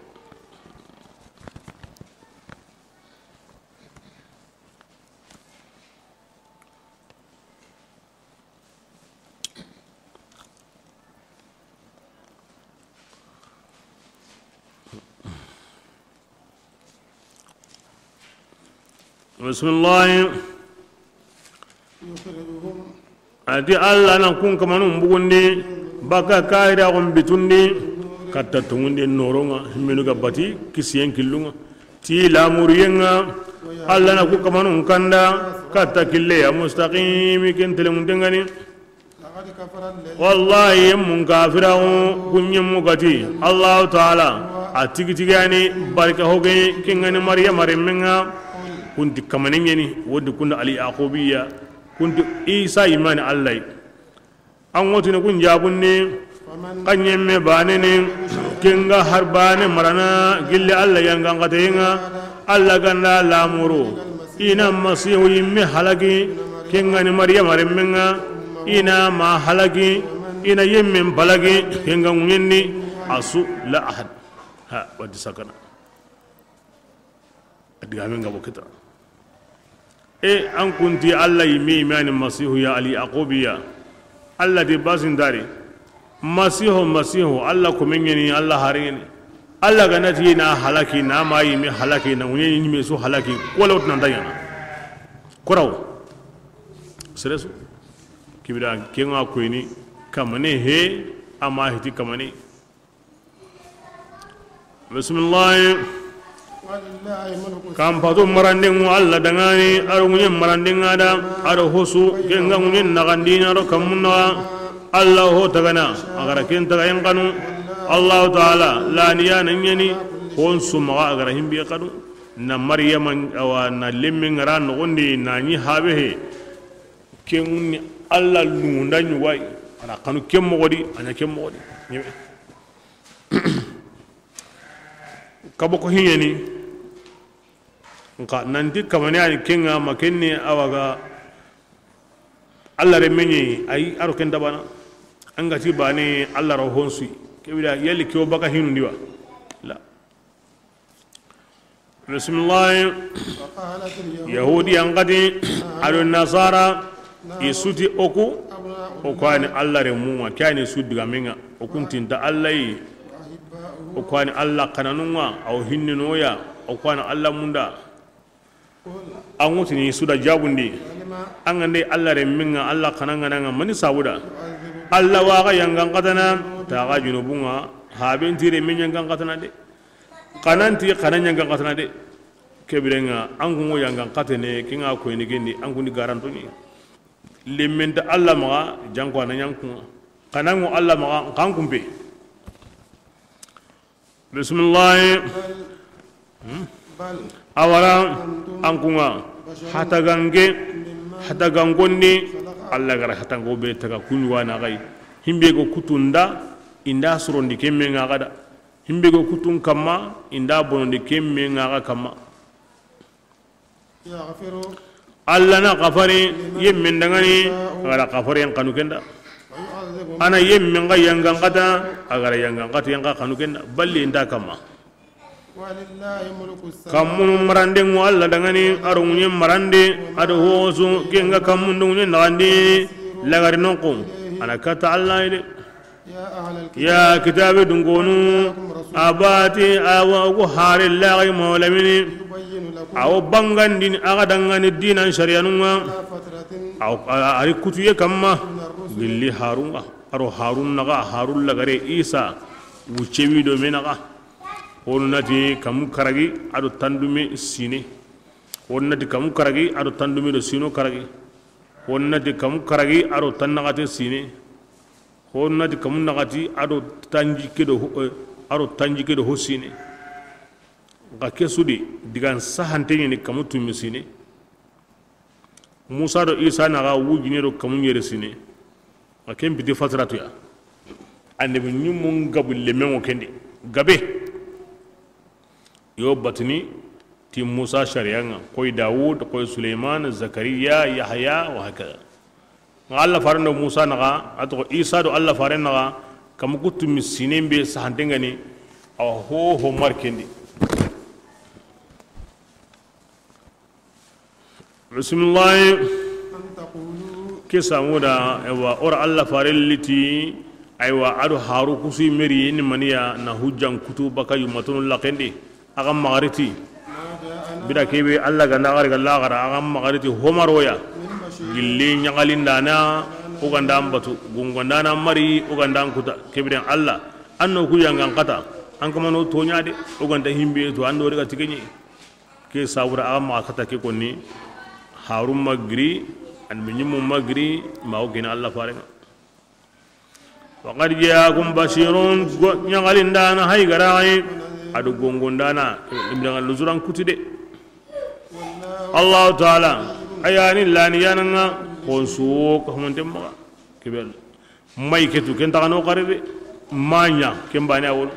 Bisimilahi. A ti Alla na kun kamanun bugundi, baka kahiraxun bitundi, katta tungundi noron ŋa, himmenu ga bati kisiyen killun ŋa, ti lamuriyen ŋa. Alla na kun kamanun kanda, katta kille ya mustaqimi, ken telemunten ŋa ni. Wallahi, yemmun kafiraxu, kun yemmu ga ti Allahu taala, a tigi tigi yani barika hoge, ken ŋa ni Maryama renmen ŋa, kun ti kamane ɲeni, wo di kun da Al Yaqubiya, kun ti Isa imani Alla yi. An ŋotini kun jabunni, xa ɲemme baneni, ken ga har bane marana gilli Alla yangan xateyen ŋa, Alla ga nda lamuru, i na Masihu yimme halaki, ken ŋa ni Maryama renmen ŋa, i na ma halaki, i na yemmen balagi, ken ga ŋuɲenni, a su la ahad. Ha, wadi sakana. A digamen ga bo kita. E, an kun ti Alla yimme, imani Masihu ya, Al Yaqubiya. Alla di basindari. Masihu, Masihu, Alla komen ɲeni, Alla haren ɲeni. Alla ga na ti na halaki, na ma yimme halaki, na ŋuɲe ɲime su halaki, ko lawt nan ta ɲana. Koraw. Seresu. Kibira, ken ŋa koyini, kamane he, ama hiti kamane. Bisimilahi. Kan patu maranden ŋo Alla danŋa ni, a do ŋuɲen maranden ŋa da, a do hosu, ken ga ŋuɲen naxandini, a do kammun naxa. Alla ho tagana, a ga ra ken tagayen xanu. Allahu taala, laniya na ɲeni, hon su maxa a ga ra himbe xanu. Na Maryama, awa, na lemme ŋa ra noxondi, na ɲi habe he. Ken ŋa ni Alla lunda ɲugayi, a na xanu ken moxo di, a ɲa ken moxo di. Kabo ko hiɲeni, nxa nanti kamane yani ken ŋa ma ken ni awa ga Alla renme ɲi, ayi, a ro ken dabana. An ga ti bane Alla ro honsi. Ke bida yalli ke wo baka hinundi wa? La. Bisimilahi. Yahudiyan kati, ado Nasara, i su ti o ku, o ku wa ni Alla renmun ŋa, ke ya ni su digaamen ŋa, o ku nti nta Alla yi, o ku wa ni Alla xananun ŋa, a wo hinneno ya, o ku wa ni Alla munda. An ŋa tini su da jaabundi, an ga nda Alla renmen ŋa, Alla xanan ŋa na ŋa, mani sabu da? Alla wa xa yangan xatana, ta xa junubun ŋa, haben nti renmen yangan xatana de. Xanan nti xanan yangan xatana de. Ke biren ŋa, an kun ŋa yangan xatene, ke ŋa koyini ken di, an kun di garanto ni. Lenmen nta Alla maxa, janko a na ɲa an kun ŋa. Xanan ŋa Alla maxa, xa an kun pe. Bisimilahi. Hmm? A wara, an kun ŋa, hataganke, hatagankondi, Alla ga ra hataganko be taga kun ɲi wa na xa yi. Himbe go kutun da, i nda sorondi ken me ŋa xa da. Himbe go kutun kamma, i nda bonondi ken me ŋa xa kamma. Alla na xafari yemmen da ŋa ni, a ga ra xafariyen xanu ken da. A na yemmen xa yangan xata, a ga ra yangan xatiyen xa xanu ken da. Balli nta kamma. Kammun maranden ŋa Alla da ŋa ni, a do ŋuɲen marande, a do hosu, ken ga kammun do ŋuɲen naxandi, lagari noxo, a na kata Alla yi de. Ya kitaabe dunkonu, a bati, a wa o ku hare laxi mawlamini, a wo bangandini a ga da ŋa ni diinan sariyanun ŋa, a wo, a, a ri kutuye kamma, gilli Harun ŋa, a do Harun naxa, Harun lagare Isa, wucce wi do me naxa. Wonu na ti kamu karagi a do tandume sine. Wonu na ti kamu karagi a do tandume do sino karagi. Wonu na ti kamu karagi a do tannaxate sine. Ho na ti kamu naxati a do tanjikke do ho, eh, a do tanjikke do ho sine. Xa ke su di digan sahante ɲeni kamu tumi sine. Musa do Isa naxa wujine do kamu ɲere sine. Xa ken piti fatiratu ya. Annabi ɲimmun gabu lemen ŋo ken di. Gabe. Yo batini ti Musa sariyan ŋa, koy Dawud, koy Suleyman, Zakariya, Yahaya, wa hakada. Nga Alla faren do Musa naxa, a toxo Isa do Alla faren naxa, kamu ku tumi sinen be sahanten ŋa ni, awa ho ho mari ken di. Bisimilahi. Ke samuda, ewa, o ra Alla faren liti, aywa, a do haru kusi meri ni maniya na hujjan kutu baka yumatunu laxen di, a ga maxariti. Bira kebe Alla ga na xari ga laxara, a ga maxariti homaroya. Gilli ɲaxalindana, o ga nda n batu, gungondana mari, o ga nda n kuta, kebiren Alla. An no ku yangan kata, an kamano toɲa de, o ga nda himbe to, an do ri ga tigeɲe. Ke sabura a ga maxa kata ke konni, Harun ma giri, annabi ɲimmu ma giri, ma o gina Alla faren ŋa. Wa qad jaakum bashirun, go-, ɲaxalindana hay garaxi, a do gongondana, imdaga luzuran kuti de. Allahu Taala, a yani lani yananga, konsu ko humanten maxa, kibel. May ketu, ken taxano xare de, maɲa, ken bane a wono.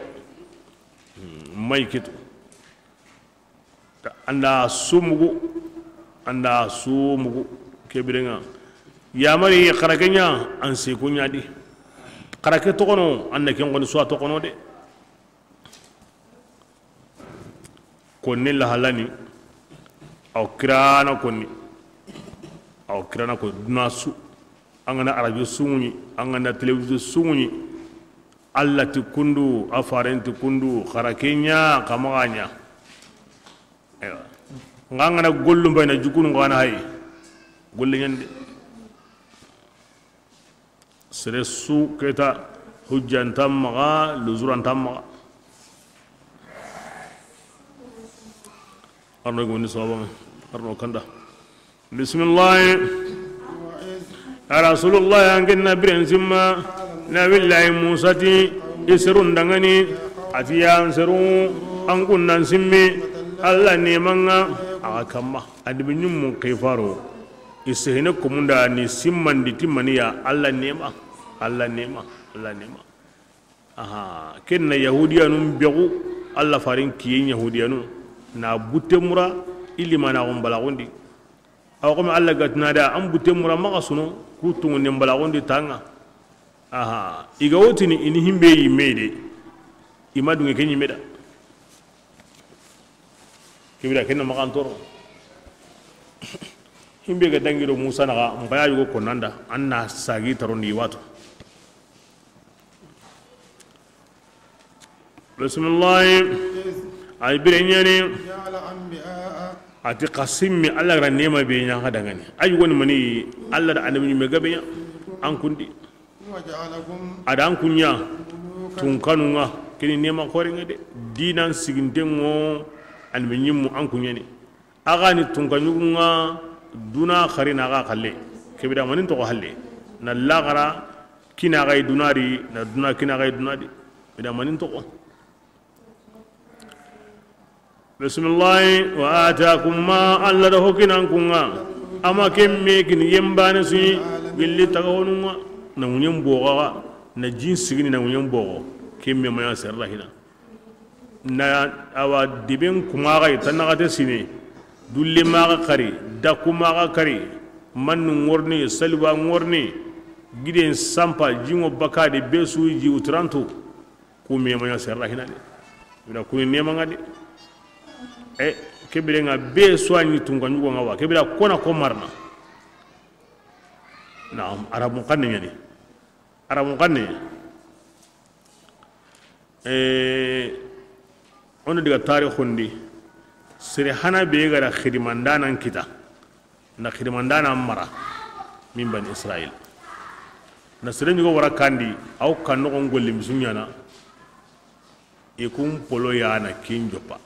May ketu. An da su mugu, an da su mugu, ke biren ŋa. Yamari xara ke ɲa, an se ku ɲa di. Xara ke toxono, an na ken xoni suwa toxono de. Konni lahalani, aw kirana konni. Aw kirana ko duna su. An ga na radio su ŋuɲi, an ga na télévision su ŋuɲi. Alla ti kundu, a faren ti kundu, xara ke ɲa, xa maxa ɲa. Eywa. Nga an ga na gollu n bayna jukunu nga na hay. Golle ɲan de. Sere su keta hujjantan maxa, luzurantan maxa. Arno goni sababa, arno kanda. Bisimilahi. Ya Rasulullahi, an ken na biren simma, Nabillahi Musa ti, i serun dangani, a ti ya n seru, an kun nan simmi, Alla neman ŋa, a ga kamma, annabi ɲimmun xifaro, i sehene komunda ni simmandi ti maniya, Alla nema, Alla nema, Alla nema. Aha, ken na Yahudiyanun bexu, Alla faren kiyen Yahudiyanu, na butte mura, i limanaxun balaxundi. Awa, xo mi Alla ga ti na da, an butte mura maxa suno, ku tungunden balaxundi tanga. Aha, i ga wotini, i ni himbe yimme de, i ma dunge ke ɲimme da. Kibira ken na maxa an toro. Himbe ga dangi do Musa naxa, n baya yugo konanda, an na sagi tarondi wato. Bismillahi. Ay bire ɲani. جعل أنبياء. A ti xa simmi Alla ga ra neema be ɲa xa dangani. Ay woni mani Alla da annabi ɲimme gabe ɲa an kundi. وجعلكم. A da an kuɲa. ملوكا. Tunkanun ŋa, kini neema xoore ŋa de. Diinan siginten ŋo, annabi ɲimmu an kuɲani. A ga ni tunkaɲugun ŋa, duna xari na ga xalle. Ke bire da manin toxo halle. Na laxara kina ga i duna di, na duna kina ga i duna di. Bire da manin toxo. Bismillahi. وآتاكم ما, Alla da ho kinan kun ŋa. A ma ken me kini yembane su yi, gilli taga honun ŋa. Na ŋuɲen boxo ga, na jin sigini na ŋuɲen boxo. Ken me ma ɲa sere ra hina. Na awa deben kuma ga yi, tannaxate sine. Dulle maxa xari, dakku maxa xari. Mannu ŋorni, saliba ŋorni. Giden sampa, jingo bakade, be su ji uturanto. Ku me ma ɲa sere ra hina de. Mina kuni neema ŋa de. E, ke bire ŋa be su a ɲi tunkanɲugo ŋa wa. Ke bire da kona ko marana. Naam, Arabun xanne ɲani. Arabun xanne. E, o na diga tarixun di. Sere hana be ga ra xidimandanan kita. Na xidimandanan mara min Bani Israil. Na sere ɲugo wara kandi, aw kan noxon golli misu ɲana. I kun polo ya na ken joppa.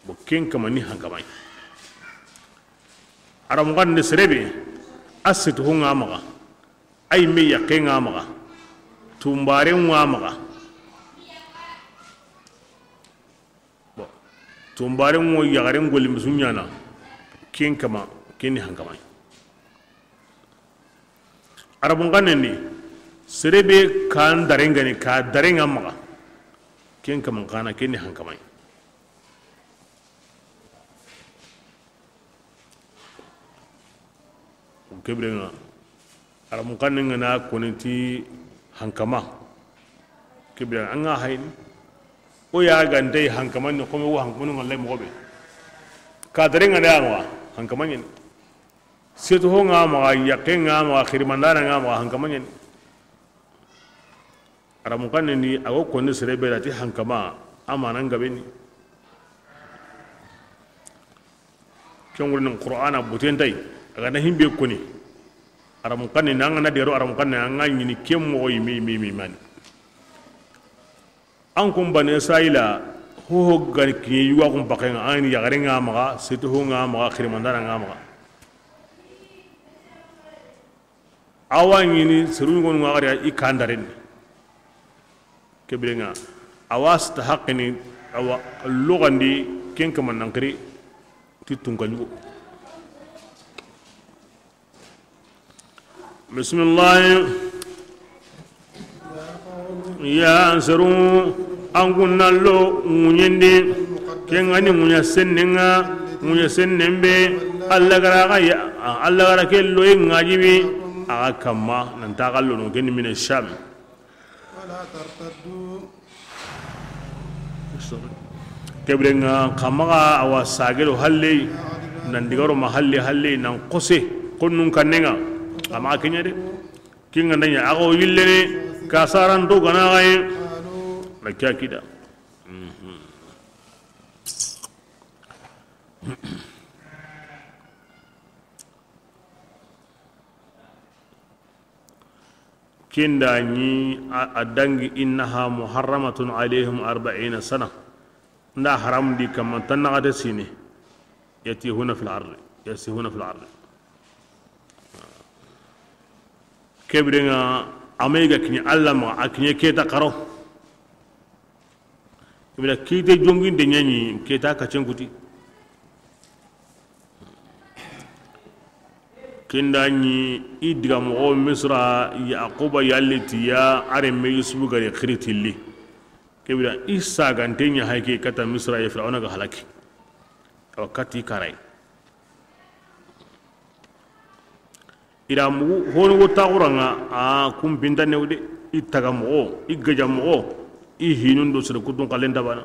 Bo ken kama ni hankamay. Arabun xanne sere be, a setu ho ŋa maxa, ay me yaqqe ŋa maxa, tunbare ŋa maxa. Bon, tunbare ŋo yaxare ŋo golli misu ɲana, ken kama, ken ni hankamay. Arabun xanne ni, sere be kan dare ŋa ni, ka dare ŋa maxa, ken kama xana, ken ni hankamay. Ke bire ŋa, Arabun xanne ŋa na koni ti hankama. Ke bire an ŋa hayni. O ya ga nta yi hankama ni, xo me wo hankama ni ŋa lay moxo be. Ka dare ŋa da ya maxa, hankama ɲani. Setu ho ŋa maxa, yaqqe ŋa maxa, xidimandanan ŋa maxa, hankama ɲani. Arabun xanne ni, a ga koni sere be da ti hankama, a manan gabe ni. Ken ŋurini Qur'ana buten tay, a ga na himbe koni. Arabun xanne ni, an ga na dero Arabun xanne, an ga ɲini ken moxo yime, yime, yime, yime ni. An kun Bani Israila, ho ho ga ni kiɲe yuwa kun paxe ŋa, an ni yaxare ŋa maxa, setu ho ŋa maxa, xidimandanan ŋa maxa. Awa ɲini seru ɲugonu ŋa xari i kan dare ni. Ke bire ŋa, awa sita haqqini, awa loxandi ken kama nan xiri ti tunkanɲugo. Bismillahi. Ya seru, an kun na lo ŋuɲen di, ken ŋa ni ŋuɲa sennen ŋa, ŋuɲa sennen be, Alla ga ra ga ya, Alla ga ra ke loye ŋa jibi, a ga kamma, nan ta ga lo no, ken ni mina Sham. Ke bire ŋa, xa maxa awa sage do halle, nan digaro ma halle, halle, nan xose, konnun kanne ŋa, a maxa ke ɲa de. Ken ga nda ɲa, a ga wo yillene, ka saranto gana xa ye, na ke ya kita. Ken da ɲi a, a dangi, إنها محرمة عليهم أربعين سنة. Nda haram di kamma tannaxate sine. يتيهون في الأرض، يسيهون في الأرض. Ke bire ŋa, a ma yi ga kiɲe Alla maxa, a kiɲe ke ta xaro. Ibra kite jongin de ɲaɲi, ke ta kacen kuti. Ken da ɲi i diga moxo Misra, Yaquba yalli ti ya, a renme Yusufu ga ri xiri tilli. Ke bire da i sagante ɲa hay ke kata Misra ya, Firawuna ga halaki. Awa kati karay. I da mugu hono go taxura ŋa, a kumpinta new de, i taga moxo, i gaja moxo, i hinun do sere kutun xalen tabana.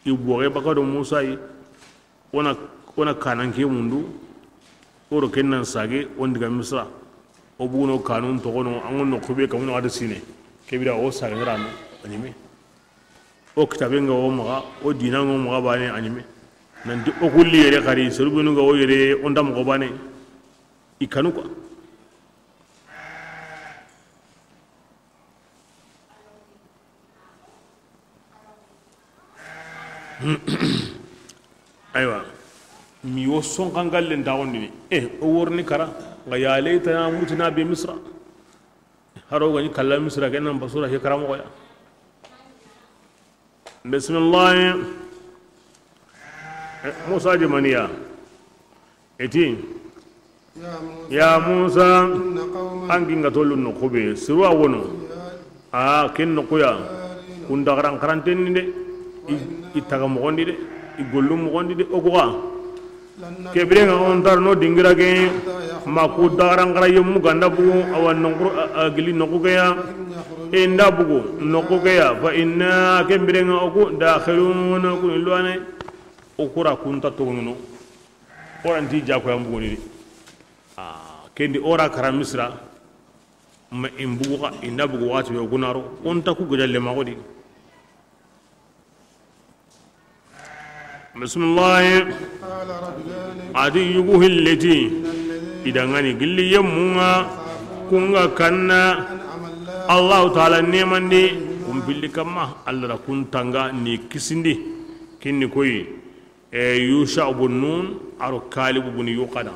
I boxe baka do Musa yi. Wona, wona kananke mundu. Woro ken nan sage, won diga Misra. O buguno kanun toxono, an ŋo noxu be kamuno adi sine. Kebira o sage rano, a ɲime. O kitabe nga o maxa, o dina nga o maxa bane a ɲime. Nanti o kulli yere xari, seru benu nga o yere, o nda moxo bane. I kanu quoi. Aywa. Mi wo sonxangallen taxondini. Eh, o worni kara. Nga ya laytana mutina bi Misra. Haro gani kalla Misra, ken nan basura ke karamoxo ya. Bisimillahi. Eh, Musa di maniya. Eti. Ya Musa, an ginga tolu noxu be, sirwa wono. A ken noxu ya. Kun dagaran karanten ni de. I, i taga moxondi de. I gollu moxondi de. O kuxa. Kebirenga on tar no dingira ke. Ma ku dagaran kara yemmu ganda bugu, awa noxu, a, a gili noxu ke ya. Inda bugu noxu ke ya. Fa inna, kebirenga o ku dakhiluna, kun luwane. O kura kunta togonono. Oranti jako ya mbugoni de. Ah, kendi ora kara Misra. Ma in bugu xa, inda bugu waxati be o kunaro. Onta ku gajalle maxo di. Bisimillahi. Adi yugu hilleti. Idangani gilli yemmunga. Kunga kanna. Allahu taala nemandi. Kun pilli kamma. Allah da kun tanga ni kisindi. Kinni koyi. E, Yusha bun Nun, aro Kalibu bun Yuqada.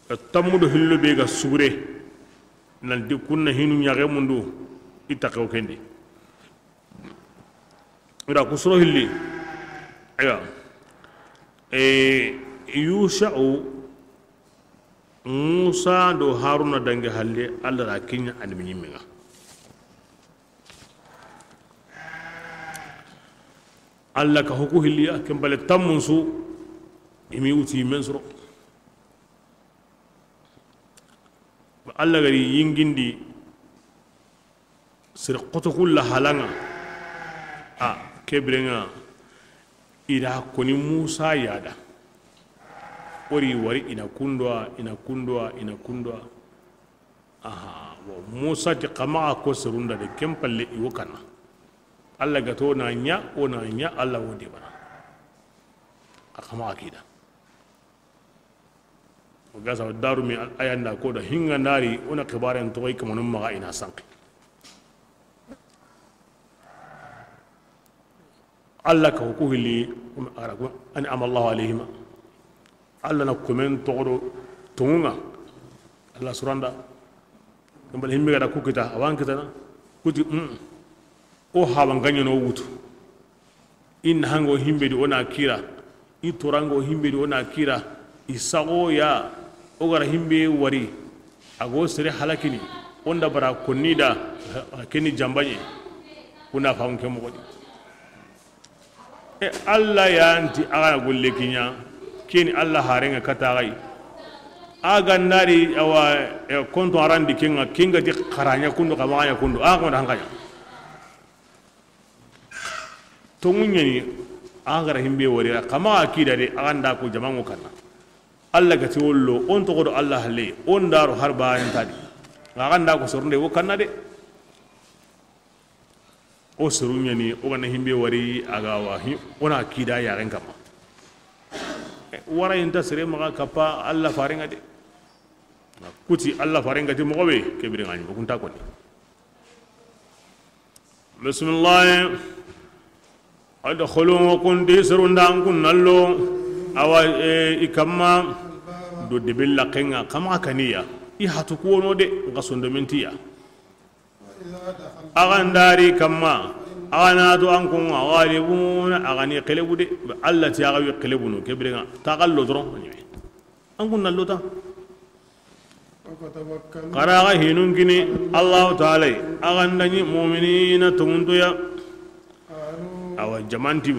E, tammudo hillo be ga sugure, nanti kunna hinu ɲaxe mundu, i taxewo kendi. Ira kusuro hilli. Aya. E, Yusha'u, Musa do Haruna dange halle, Allah da kiɲa annabi ɲimmenga. Allah ka hoku hilliya, ken bale tammun su, i mi wuti men soro. Allah gari yingindi, sere xoto kulla halanga. A, kebirenga, ida koni Musa yada. Ori wari ina kundwa, ina kundwa, ina kundwa. Aha, bon, Musa ti xa maxa ko serunda de, ken palle i wo kanna. Allah ga to na ɲa, o na ɲa, Allah wo de bana. A xa maxa kida. O ga sa daru mi al-, ayanda ko da hinga nari, o na xibaren to i kamanu maxa ina sanki. Allah ka ku hilli, ara ko, an'ama Allahu alayhima. Allah na komen toxodo tongunga. Allah suranda. Kambal himbe gada ku kita, awan kitana. Kuti, mm. O haban ganyo no wutu. In hango himbe di o na kira. I torango himbe di o na kira. I sago ya. O gara himbe wari. Ago sere halakini. Onda bara konni da. Keni jambaɲe. Kuna famu ke moxo di. E, Allah yanti a ga na golle kiɲa, keni Allah harenga kata gai. A ga nari awa, e, konto arandi kenga, kenga ti xaraɲa kundu, xa maxa ɲa kundu, a ga nda hankaɲa. Tonguɲeni, a ga ra himbe wari, xa maxa kida de, a ga nda ko jamango kanna. Allah ga ti wollo, on toxodo Allah halle, on daro har ba yantadi. A ga nda ko sornde wo kanna de. O seru ɲani, o gana himbe wari, a ga wa hi-, o na kida yaxen kamma. E, wara inta sere maxa kappa Allah farenga de. Kuti Allah farenga ti moxo be, kebire ŋaɲi, o kunta koni. Bismillah. Adkhulu, kunti serunda an kun nallo. Awa, e, i kamma. Do debella kenga, xa maxa kaniya. I hatu kuwono de, nga sondomentiya. Axa ndari kamma, axa na to an kun ŋa ghalibuna, axa ni xelebu de, Allah ti axa wi xelebunu, kebire ŋa, ta xallo doron, an kun na lota. Xa ra axa hinun kini Allahu taala, axa ndani mu'minina tonguntoya. Awa jamanti.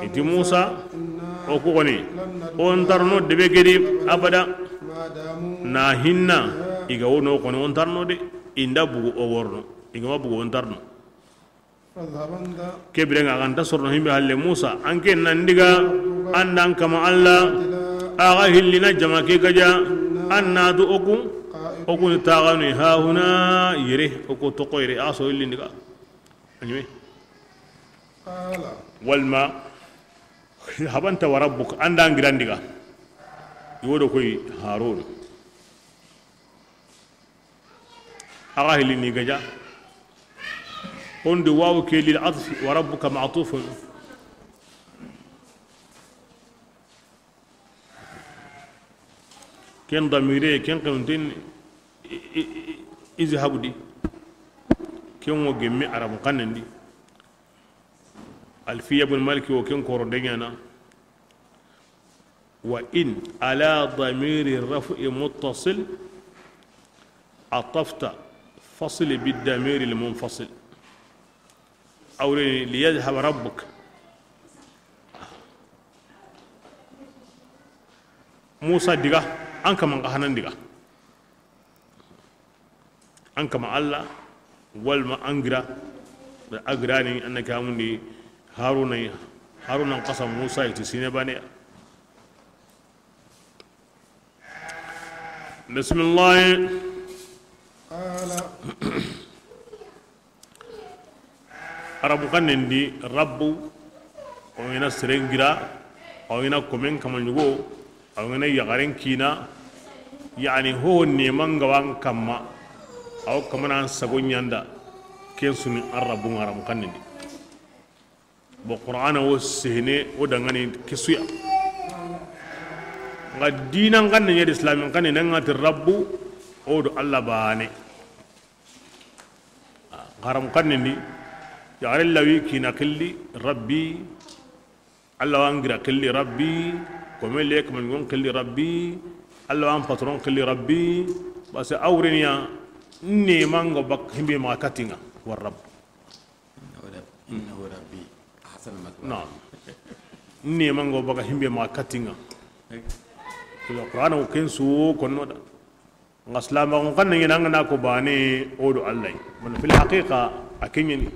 Iti Musa, o ku goni, o ntarno debe gedi abada, na hinna, i ga wono koni o ntarno de, inda bugu o worno, i ga ma bugu o ntarno. Ke biren ŋa, a ga nta sorono himbe halle Musa, an ke nan diga, an da an kama Alla, a ga hillina jama ke gaja, an na tu o ku, o ku ni taxanu, ha huna, yere, o ku toxo yere, a so hillin diga. A ɲime. Walma, habanta wa rabbuk, an da an giran diga. I wo do koy Harun. A ga hillini gaja. Kondi wawu ke lil atfi, wa rabbuka ma'tufun. Ken damire, ken xenunten, i, i, i, izhabu di. Ken wo gemme Arabu xannen di. Alfiya bun Maliki wo ken koro de ɲana. وإن على ضمير الرفع متصل عطفت فصل بالضمير المنفصل. Awre ليذهب ربك. Musa diga, an kaman xa hanan diga. An kama Alla, walma an gira, a girani, an na ke hamundi Haruna, Haruna n xasa Musa yi ti sine baneya. Bisimillahi. Arabu xannen di, rabbu, o ŋa na seren gira, o ŋa na komen kama ɲugo, o ŋa na yaxaren kina, yani ho neman ga wa an kamma, a wo kamana an sago ɲa an da, ken su ni an rabbu ŋa Arabu xannen di. Bo Qur'ana wo sehene, o dangani ke su ya. Nga dinan xannen ɲa di, Islamin xannen, nan ŋa ti rabbu, o do Alla bane. Arabu xannen di, yaxare lawi kina xilli, Rabbi, Alla wa an gira xilli, Rabbi, kome le kama ɲugon xilli, Rabbi, Alla wa an patron xilli, Rabbi, parce que awreniya, neman ga wa bak himbe ma katinga, wa rabb. Innahu Rabbi, ahsanal mathwa. Naam. Neman ga wa bak himbe ma katinga. Qur'ana wo ken su konno da. Nga silamaxun xannen ɲa ni, an ga na ko bane, o do Alla yi. Bon, fil haqiqa, a ke ɲa ni.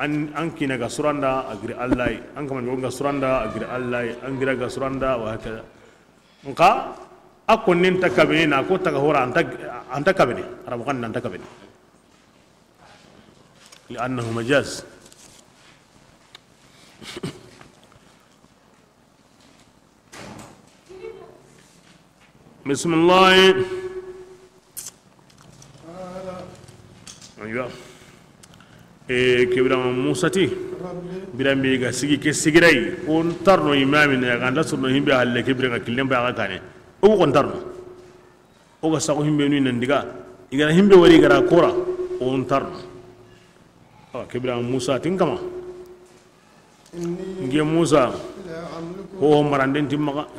An, an kina ga suranda, a giri Alla yi. An kama ɲugo ga suranda, a giri Alla yi. An gira ga suranda, wa hakada. Nka, a konnen ta kabene na ko taga hora, an ta, an ta kabene. Arabu xannen an ta kabene. Li annahu majaz. Bisimillahi. Aywa. E, ke biran ŋa Musa ti, biran be ga sigi ke sigiray, o ntarno imami na, a ga nta sorono himbe halle ke biran ŋa killen ba ga kane. O ko ntarno. O ga sago himbe nu nan diga, i ga ra himbe wari, i ga ra kora, o ntarno. Awa, ke biran ŋa Musa ti n kama. Nke Musa, ho maranden ti maxa,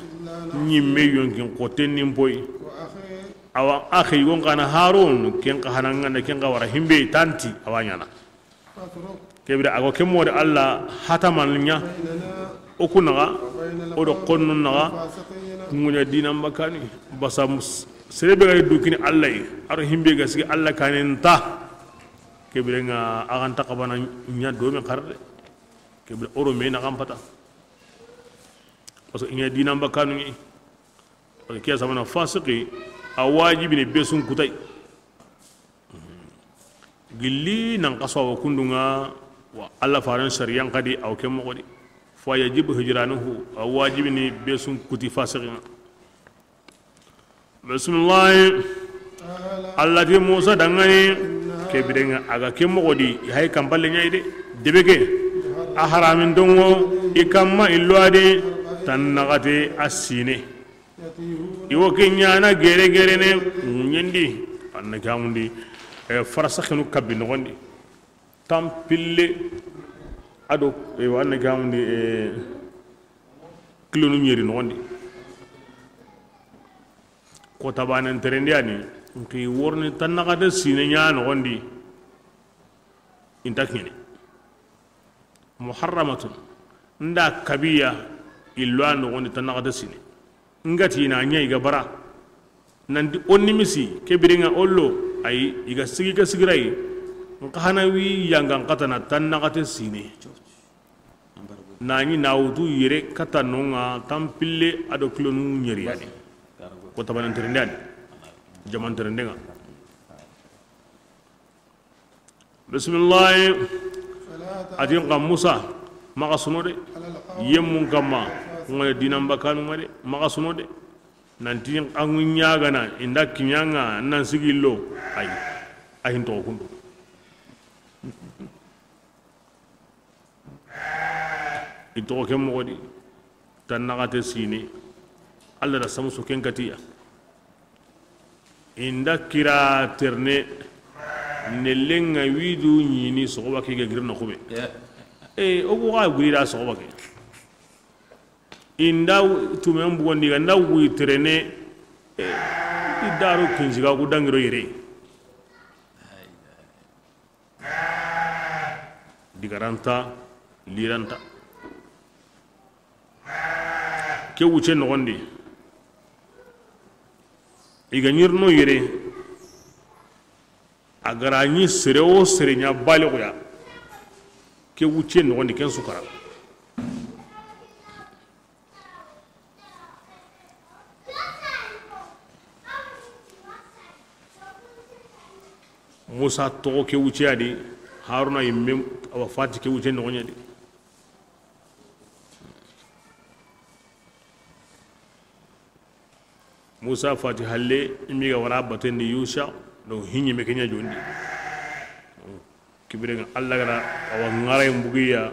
ɲimme yonkin xoten nin poyi. Awa, axi gon xana Harun, ken xa hananganda, ken xa wara himbe tanti, awa ɲana. Ke bire, a go ke modi Alla hataman ɲa, o ku naxa, o do xonnu naxa, kunŋuɲa dinan bakani, basa mus-, sere be ga dukini Alla yi, a do himbe ga sigi Alla kanen ta. Ke bire ŋa, a ga nta xabana ɲa do me xarde. Ke bire oro me na xampata. Parce que i ɲa dinan bakanu ŋi. Parce que ke samana fasiki, a wajibini be sun kutay. Gilli nan xaso wa kundunŋa, wa Alla faran sariyan xadi, aw ke moxo di. Fa yajibu hijranuhu, a wajibini be sun kuti fasiqin ŋa. Bisimillahi. Alla ti Musa dangani, ke biren ŋa a ga ke moxo di, i hay kampalle ɲa yi de. Debe ke, a haramin donŋo, i kamma i lo a di, tan naxate a sine. I wo ke ɲana gere gere ne, ŋuɲendi, an na ke amundi, e, farasaxinu kabi noxondi. Tampille, a do, e, an na ke amundi, e, kilonu ɲeri noxondi. Ko tabanen terendiyani, nki worni tan naxate sine ɲa noxondi. Inta kine. Muharramatun. Nda kabiya, i lo a noxondi tan naxate sine. Ngati na ɲa i ga bara. Nanti o nimisi, ke biren ŋa o lo, ayi, i ga sigi ke sigiray. N xa na wi yangan katana tan naxate sine. Na ɲi na wutu yere kata no ŋa tanpille a do kilonu ɲeri yani. Ko tabanan terendani. Jaman terende ŋa. Bisimilahi. A ti n xa Musa, maxa suno de. Yemmun kamma, ŋoye dinan bakanu ŋa de, maxa suno de. Nanti an ŋu ɲagana, inda kiɲanga, nan sigillo. Ay, ahin toxo kundu. I toxo ken moxo di, tan naxate sine, Alla da samuso ken katiya. Inda kira terne, nelenga widu ɲini soxoba ke ga girna xube. E, o ku ga guri da soxoba ke. Inda tumen bugondi ga nda wuyi terene, e, i daro kinsiga ku dangiro yere. Digaranta, liranta. Ke wuce noxondi. I ga ɲirno yere. A gara ɲi sere wo sere ɲa balixuya. Ke wuce noxondi ken sukara. Musa toxo ke wuce ya di, Haruna yimme, awa fati ke wuce noxoɲa di. Musa fati halle, i mi ga wara batendi Yusa, donc hiɲi me kenya jondi. Kibirenga Alla gara awa ŋaray mbugiya,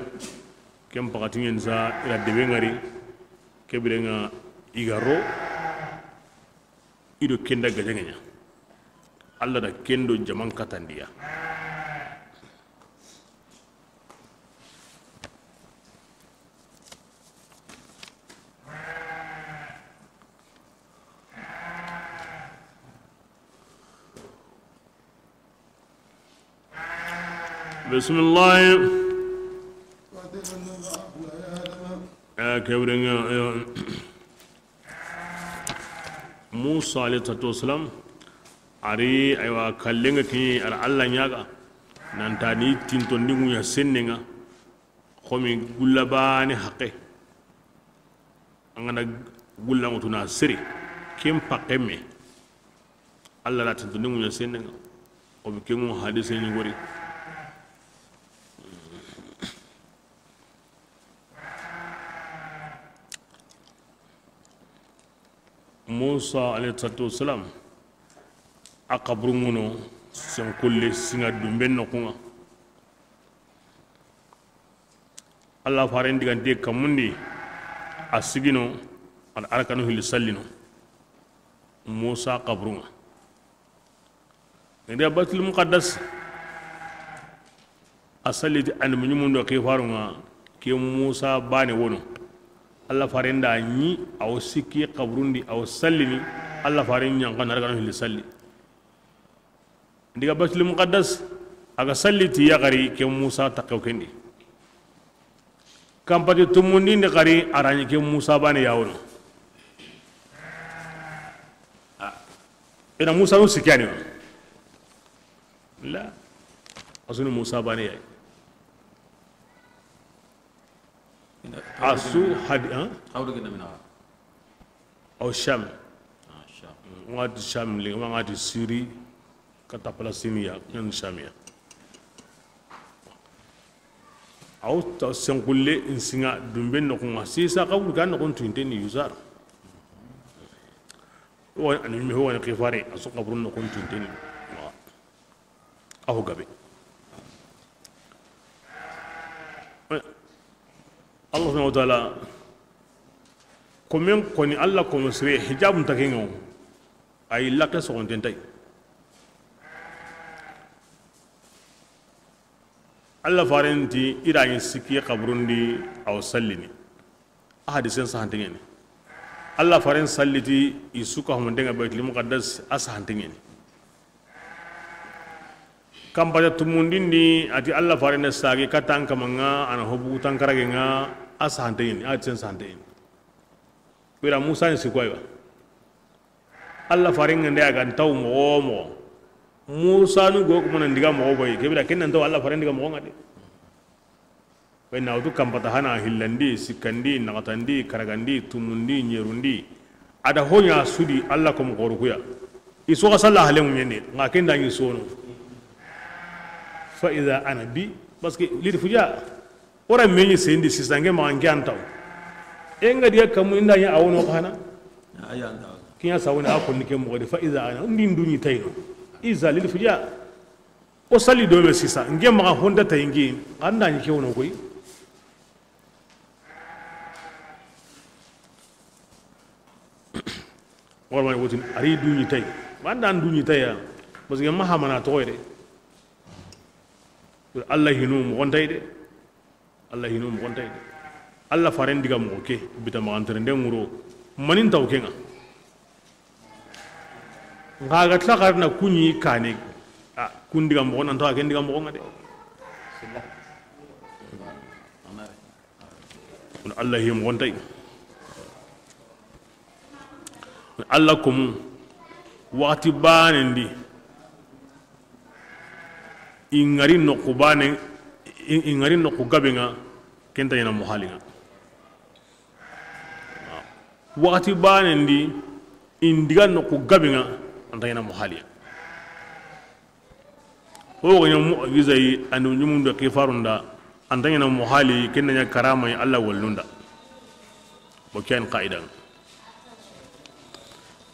ken pakati ɲen sa ira debe ŋari, kibirenga i ga ro, i do kenda gajaŋeɲa. Alla da kendo jaman katandiya. Bisimilahi. Eh, kewrenga, eh, Musa alayhi salatu wasalam, ari, aywa, kallenga kini, ar Alla ɲaga, nanta ni tintondi ŋuɲa sennenga, xomi gulla bane haqe. An gana gulla ŋutuna sere, ken paqe me. Alla la tintondi ŋuɲa sennenga, o bi kengu hadise ni gori. Musa alayhi salatu wasalam, a xaburu ŋuno, senkulle, siŋa dumben noxunŋa. Alla faren digante kamundi, a sigino, a da arakanu hilli sallino, Musa xaburunŋa. Ida Baitul Muqaddas, a salliti annabi ɲumun do xifarunŋa, ke Musa bane wono. Alla faren da ɲi, a wo sikki xaburundi, a wo sallini, Alla faren ɲanka na arakanu hilli salli. Ndiga Baitul Muqaddas, a ga salli ti yaxari ke Musa taxew kendi. Kampati tumundindi xari, a ra ɲi ke Musa bane yawono. Ah. Ina Musa no sikani. La. Asuni Musa bane yayi. Asu hadi, ha? Awdu gina mina. Aw Sham. Ah, Sham. Ngati Sham li, ngati Siri, kata Palestiniya, ngan Shamiya. Aw ta senkulle nsiŋa dumben noxunŋa, sisa xaburu ga noxun tunteni yusar. Wa ani me ho wani xifare, a su xaburu noxun tunteni. Wa. Aho gabe. Allah subhanahu wa ta'ala, komen koni Allah komo sire, hijabun takengo, ay laqe soxonten tay. Allah farenti i ra ɲi sikki xaburundi, aw sallini. A hadisen sahanteŋeni. Allah faren salliti i suka homonteŋa Baitul Muqaddas, a sahanteŋeni. Kampata tumundindi, ati Allah faren sagi katan kamaŋa, a na hobu tankarageŋa, a sahanteŋeni, a hadisen sahanteŋeni. Wira Musa ni sikko aywa. Allah faren ŋa nde a ga ntaw moxo wo moxo, Musa nu go kuma nan diga moxo boy, ke bira ken nan to Allah faren diga moxo ŋa de. Bay na wutu kampata hana hillandi, sikkandi, naxatandi, karagandi, tumundi, ɲerundi. A da ho ɲa su di Allah ko moxoru kuya. I soxa salla halen ŋuɲende, ŋa ken da ɲi sono. Fa iza ana bi, parce que lil fuja. Ora meɲi sendi sisa nge maxa nke antaw. E nga diga kamu inda ɲa awono xana. Aya antaw. Kiɲa sawoni a konni ke moxo de fa iza ana, ndi nduɲi tayno. Iza lil fuja. O sali do me sisa, nge maxa honda tay ngi, anda ɲi ke wono koy. Wala wotini ari duɲi tay. Banda an duɲi tay ya. Parce que mahamana toxoy de. Allah hinu moxon tay de. Allah hinu moxon tay de. Allah faren diga moxo ke bita maxantere nde ŋuro. Manin taw kenga. Nxa ga tla xarna kuɲi kane. A kun diga moxo nan taw ken diga moxo ŋa de. Kun Allah hi moxon tay. Allah komu waxati banen di. I ŋari noqu bane, i ŋari noqu gabe ŋa. Kenta ɲana muhali ŋa. Waxati banen di. I ndiga noqu gabe ŋa. Anta ɲana muhali ŋa. Ho ga ɲa mu'jiza yi, ando ɲumun do kifarun da, anta ɲana muhali, ken na ɲa karama yi Allah wallun da. Bo ken qaida.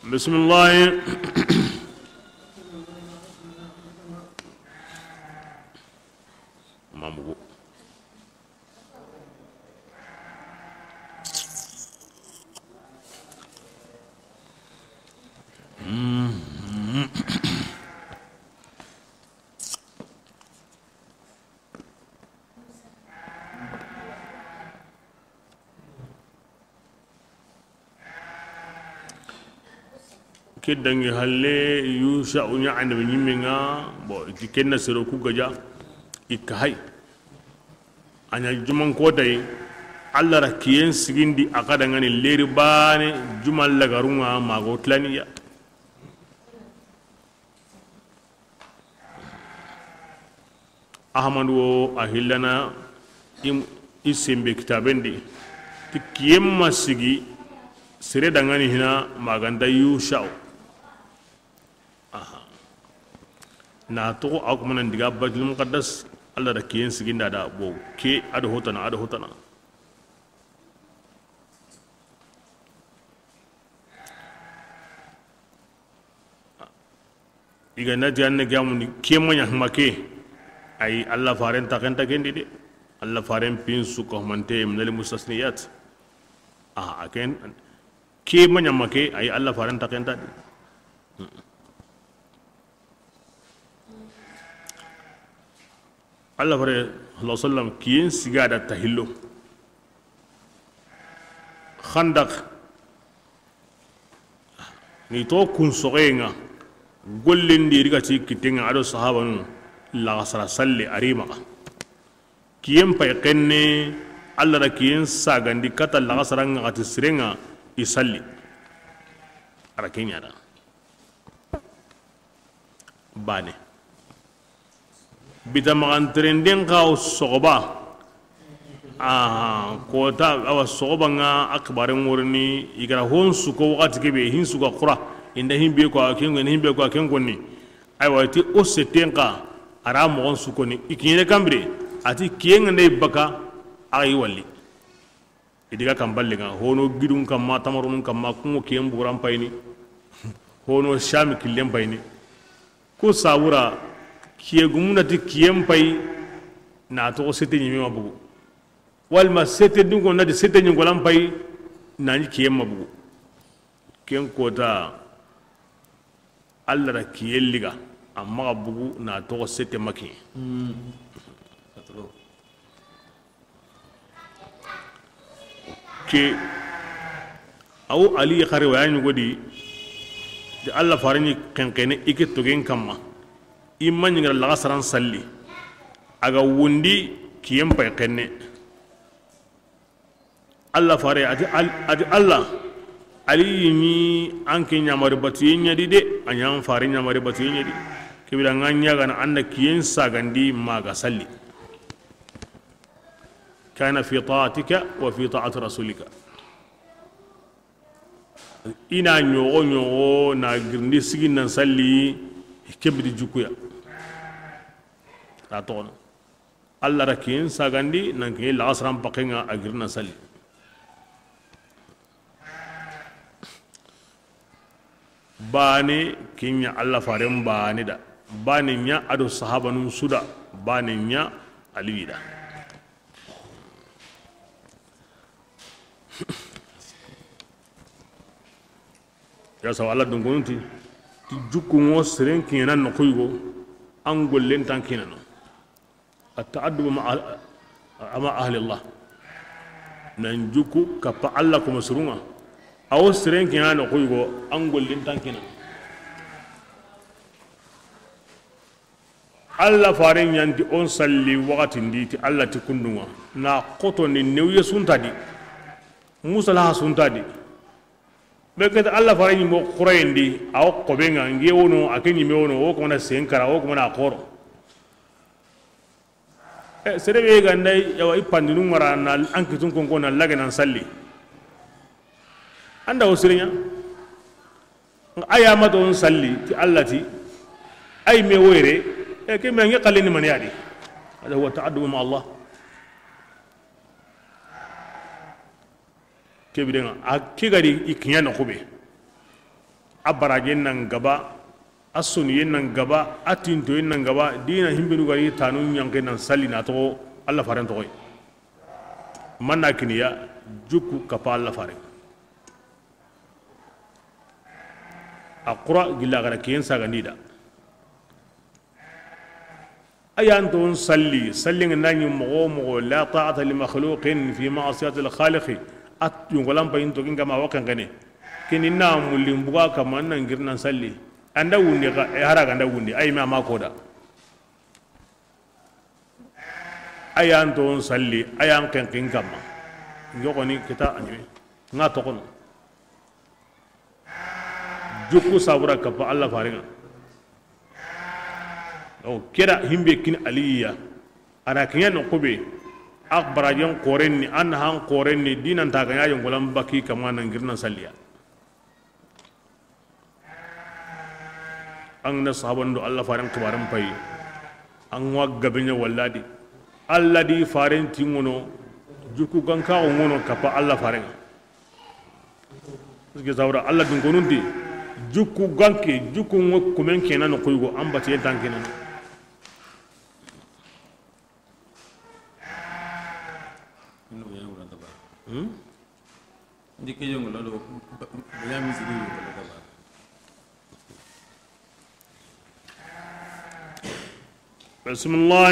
Bismillah. Mamugo. Ke dangi halle Yusa u ɲa annabi ɲimme ŋa. Bon, i ti ken na sero ku gaja i ka hay. A ɲa juman kotay. Allah ra kiyen sigindi a ka dangani leri bane. Juman lagarun ŋa mago tilaniya. Ahmadu wo a hillana i, i sembe kitaben di ti kiyen ma sigi sere dangani hina maganta Yusha'u. Aha. Na toxo a kuma nan diga Baitul Muqaddas, Allah da kiyen siginda da bo ke ado hotana, ado hotana. I ga na ti an ne gamundi ke ma ɲa huma ke. Ay, Allah faren taxenta kendi de. Allah faren pin su ko humante minal mustasniyat. A, a ken ke ma ɲa ma ke, ay, Allah faren taxenta de. Allah fare, sallallahu alaihi wasallam, kiyen siga da tahillo. Khandaq ni to kun soxeyen ŋa. Gollen di riga ti kitten ŋa ado sahabanu. Laxasara salle a ri maxa. Kiyen pay xenne, Allah da kiyen sagandi kata laxasara ŋaxati siren ŋa. I salli. A ra ke ɲa da. Bane. Bita maxan terenden xawo soxoba. Aha, kota awa soxoba ŋa a xibaren ŋorini i gara hon suko waxati kebe hin suka xura. Inda hin be ko a ken gonni, hin be ko a ken gonni. Aywa, ti o setten xa a ra moxon sukoni i kiɲene kanbire. A ti kiyen ŋa ndey baka a yi walli. I diga kan balle ŋa, hono gidun kamma, tamarunun kamma, kungo kiyen buran payini, hono Shami killen payini. Ko sabura, kiye gumuna ti kiyen pay, na toxo sete ɲime ma bugu. Walma sete dunko na ti sete ɲinkolan pay, na ɲi kiyen ma bugu. Ken kota, Allah da kiyen liga, amma ga bugu na toxo sete ma kiyen. Ke, awo Ali xari waya ɲugodi, de Allah farani xenxene i ke togen kamma, i ma ɲi gara laxasaran salli, a ga wundi kiyen pay xenne. Allah fare, a ti Al-, a ti Allah, Ali yi ni an ke ɲamari batuye ɲa di de, a ɲa an fare ɲamari batuye ɲa di. Ke bire ŋa ɲaagana an na kiyen sagandi ma ga salli. Kana fi taatika wa fi taati rasulika. I na ɲogo ɲogo na girindi sigi nan salli, ke bire jukkuya. A toxono. Alla ra kiyen sagandi nan kiyen laxasaran paxen ŋa a giri nan salli. Baane ke ɲa Alla faren baane da, baane ɲa a do sahabanun su da, baane ɲa Aliyi da. Ya sawa Alla dunkonun ti, ti jukku ŋo seren kiɲana noxu yogo, an gollen tan kiɲana no. At-ta'addubu ma, ma ahli Allah. Nan jukku kappa Alla ko masurunga. Awo seren kiɲana noxu yogo, an gollen tan kiɲana. Alla faren ɲa nti on salli waxatindi ti Alla ti kundunga. Na xoto ni newye suntadi. Musalaha suntadi. Be kete Alla faren ɲi mo xurayendi, awo xobenga, nge wono, a ke ɲime wono, wo kumana senkara, wo kumana xoro. E, sere be ga nda yawa i pandinu ŋara na an kitun konko na lage nan salli. An da wo sere ɲa. A ya mato on salli ti Alla ti. Ay me woyre. E, ke me ngi xalini man yadi. Hada huwa ta'addubu ma Allah. Ke bire ŋa a ke ga di i kiɲa noxu be. A barajen nan gaba, a soniyen nan gaba, a tintoyen nan gaba, dina himbenu ga ri tanu ɲanke nan salli na toxo Alla faren toxoy. Manna kiniya jukku kappa Alla faren. A xura gilla gara kiyen sagandi da. A yan to salli, salli nga nani moxo moxo, la ta'ata li makhluqin fi ma'siyati al-khaliqi. At yongolan payin to ginga ma wakan kene. Kini na mulin buga kama nan girnan salli. Anda wundi ga, e hara ganda wundi, ay ma ma koda. A yan to salli, a yan kenkin kama. Yogoni kita anyi. Nga to kono. Jukku sabura kappa Alla farenga. O keda himbe kin aliya. Ana kinya no kube. Ak barajen korenni, an han korenni, dinan ta ganya yongolan baki kama nan girnan salliya. An na sahaban do Alla faren kibaran payi. An wa gabenya walladi. Alla di faren tingono, jukku ganka ngono kappa Alla faren. Parce que zawra Alla dun gonunti, jukku ganke, jukku ngo kumen kenan ko yugo ambati en tankenan. Hmm? Ndi ke yongo la do ba-, ba-, ya misiri yongo la do ba. Bismillah.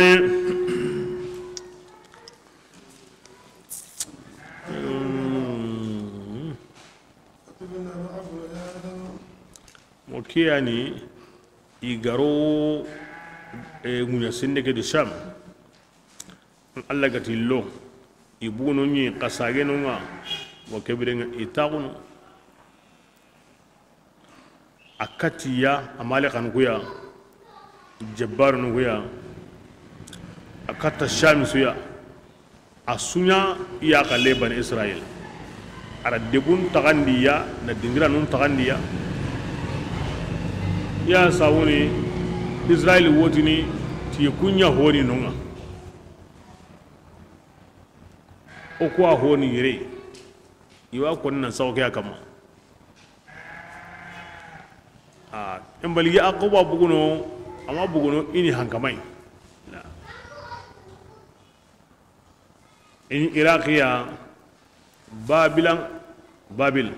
Mo kiyani i garo, e, ŋuɲa sinde ke di Sham. Alla gati lo, i buguno ɲi, xa sageno ŋa, wa kebirenga i taxunu. A katiya, a mali xan kuya, jabbarunu kuya, a katta Shami suya, a suɲa iya xalle Bani Israil. A ra debun taxandiya, na dingiranun taxandiya. Ya sawuni, Israil wotini, ti kuɲa honi nonga. O kuwa honi yere, i wa konni nan saxo ke ya kamma. A, en bali ya Yaquba buguno, ama buguno ini hankamai. Na. Ini Iraqiya, Babilan, Babil.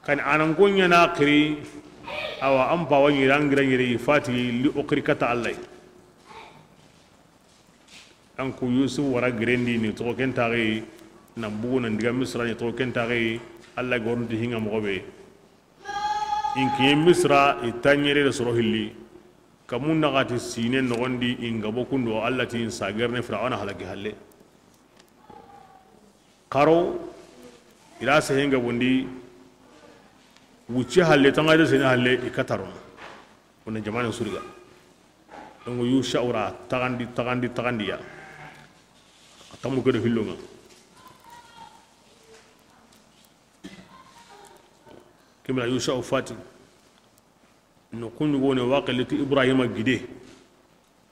Kan anan ko ɲana xiri, awa an pawa ɲira ngira ɲiri fati li o xiri kata Alla. An ku Yusuf wara girendi ni toxo ken taxe, nan bugu nan diga Misra ni toxo ken taxe, Alla gornti hinga moxo be. In kiye Misra, i taɲere de soro hilli. Kamun naxati sine noxondi, in gabo kundo, Alla ti in sagerne Firauna halaki halle. Xaro, i ra sehe nga bondi, wucce halle, tangayde sene halle, i katarono. Wona jamaane suriga. Donc Yusha'u ra taxandi, taxandi, taxandi ya. A tammu ke do hillo ŋa. Kemira Yusha'u fati. No kuɲugone waqiliti Ibrahima gide.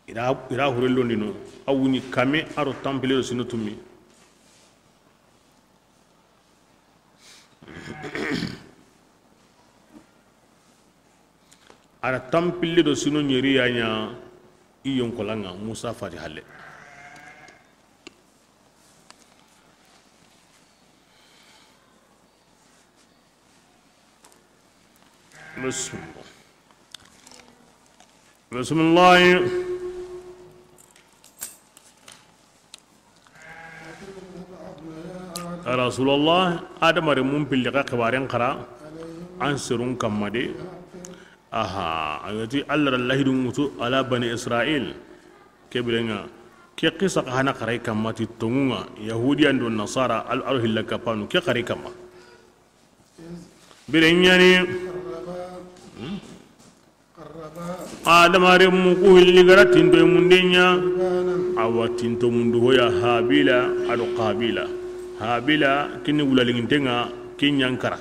Ira, ira hurellondino. A wuɲi kame a ro tampile do sino tummi. A ra tampille do sino ɲeri ya ɲa i yonkola ŋa Musa fati halle. Bismillah. Bismillah. Ya Rasulallah, Adama renmun pilli xa xibaaren xara an serun kamma de. Aha, a ga ti Alla da lahidun ŋutu ala bani Israil. Ke biren ŋa, ke xisa xa hana xara i kamma ti tonŋun ŋa, Yahudiyan do Nasara, al, al hilla kapanu, ke xara i kamma. Biren ɲa ni. Adama renmu ku hilli ga ra tinto i munden ɲa. Awa tinto mundu hoya Habila a do Qabila. Habila ke ni wulaliŋinten ŋa, ke ɲa n kara.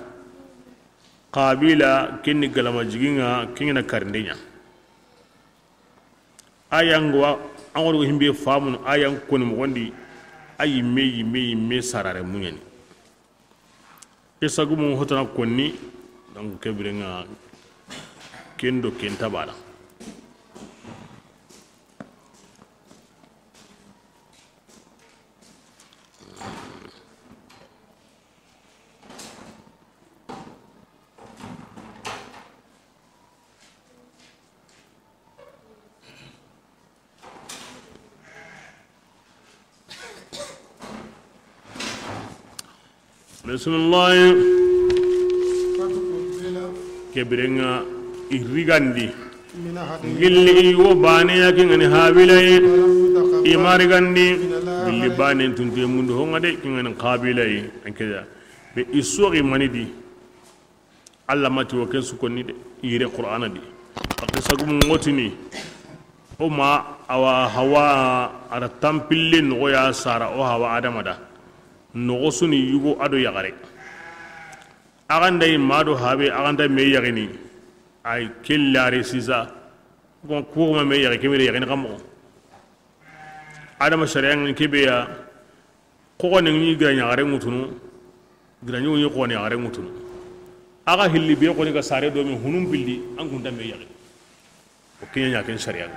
Qabila ke ni galama jigin ŋa, ke ɲa na karinden ɲa. Aya ŋa wa, an ŋa ro himbe famunu, aya n koni moxon di, a yimme, yimme, yimme sarare muɲani. Isa gumu hotana konni, donc ke biren ŋa ken do ken ta bana. Bisimilahi. Ke biren ŋa i rigandi. Gilli i wo baane ya ke ŋa ni Habila yi. I ma rigandi. Gilli baane tunte mundu ho ŋa de ke ŋa ni Qabila yi. An ke da. Be i soxi mani di. Alla ma ti wo ken su konni de, yire Qur'ana di. A qisa gumu ŋotini, o ma, awa Hawa, a da tampille noxo ya sara, o Hawa Adama da. Noxo su ni yugo a do yaxare. A ga nda yi ma do habe, a ga nda me yaxini. Ay, ke lare sisa. Ko, ko ma me yaxi, ke me yaxini xa moxo. Adama sariya ŋa ni ke be ya. Xoxone ŋi gira ɲaxare ŋutunu, gira ɲugo ɲi xoxone yaxare ŋutunu. A ga hilli be xoni ga sare do me hunum billi, an kunta me yaxi. O ke ɲa ɲa ken sariya.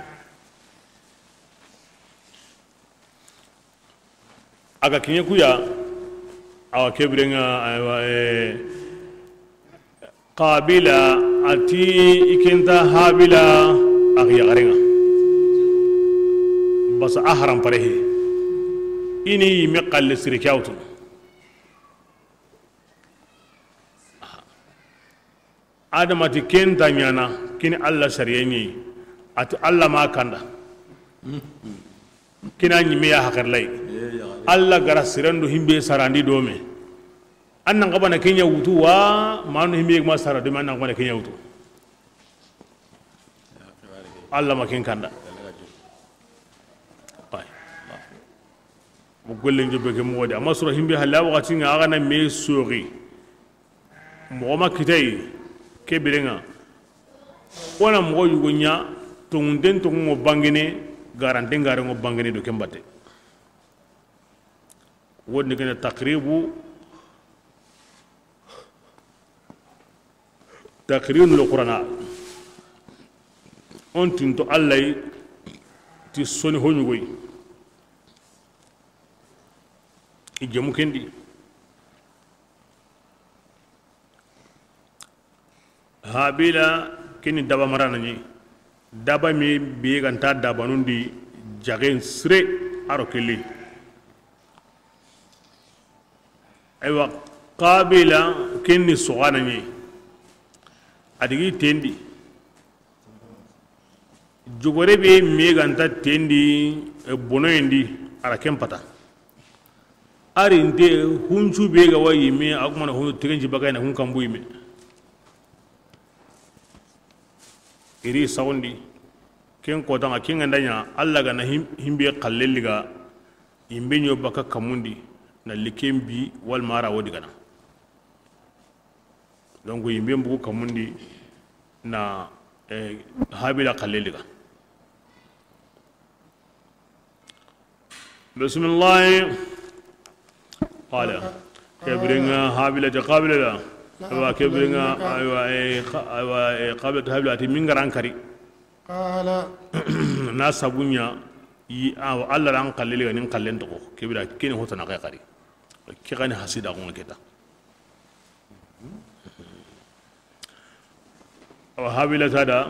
A ga kiɲe ku ya, awa ke biren ŋa, aywa, eh, Qabila a ti i ke nta Habila a yaxare ŋa. Basa a haram pare he. I ni yimme xalle sire ke a wutu. Adama ti ke nta ɲaana, ke ni Alla sariya ɲa yi. A ti Alla ma kanda. Ke na ɲimme ya haqile yi. Alla ga ra siren do himbe sarandi do me. An nan xabana ke ɲa wutu wa, ma no himbe ma sara do me, an nan xabana ke ɲa wutu. Alla ma ken kanda. Ay. Mo golle njobe ke moxo di. Amma sura himbe halla waxati ŋa a ga na me soxi. Moxo ma kitayi ke biren ŋa. O na moxo yugo ɲa, tonŋunden tonŋu ŋo bangene, garanten gare ŋo bangene do ken batte. Woni kene takribu, takribu lo Qur'ana. On tinto Alla yi ti soni ho ɲugo yi. I jemu ken di. Habila ke ni daba marana ɲi. Daba me be ga nta dabanun di jaxen sire a ro kelli. Aywa, Qabila ke ni soxana ɲi. A digi tendi. Jogore be me ga nta tendi, eh, bonoyen di, a ra ken pata. A ri nte huncu be ga wa yimme, a kuma na hunu tegen ci bakay na hun kambu yimme. i ri saxundi. Ken kotanŋa, ken ga nda ɲa, Alla ga na him-, himbe xalle liga, yimbe ɲo baka kamundi, na liken bi, wala mara wodi gana. Donc, yimbe mbugu kamundi, na, eh, Habila xalle liga. Bisimilahi. Qala. Ke birenga Habila ti Qabila da. Aywa, ke birenga, aywa, eh, qa-, aywa, eh, Qabila ti Habila ti mingaran kari. Qala. Na sabunya, yi, awa, Alla ran xalle liga nin xallen toxo. Ke bira, kini hotana ke kari. Ke gani hasida ko ngeta. Awa Habila tada,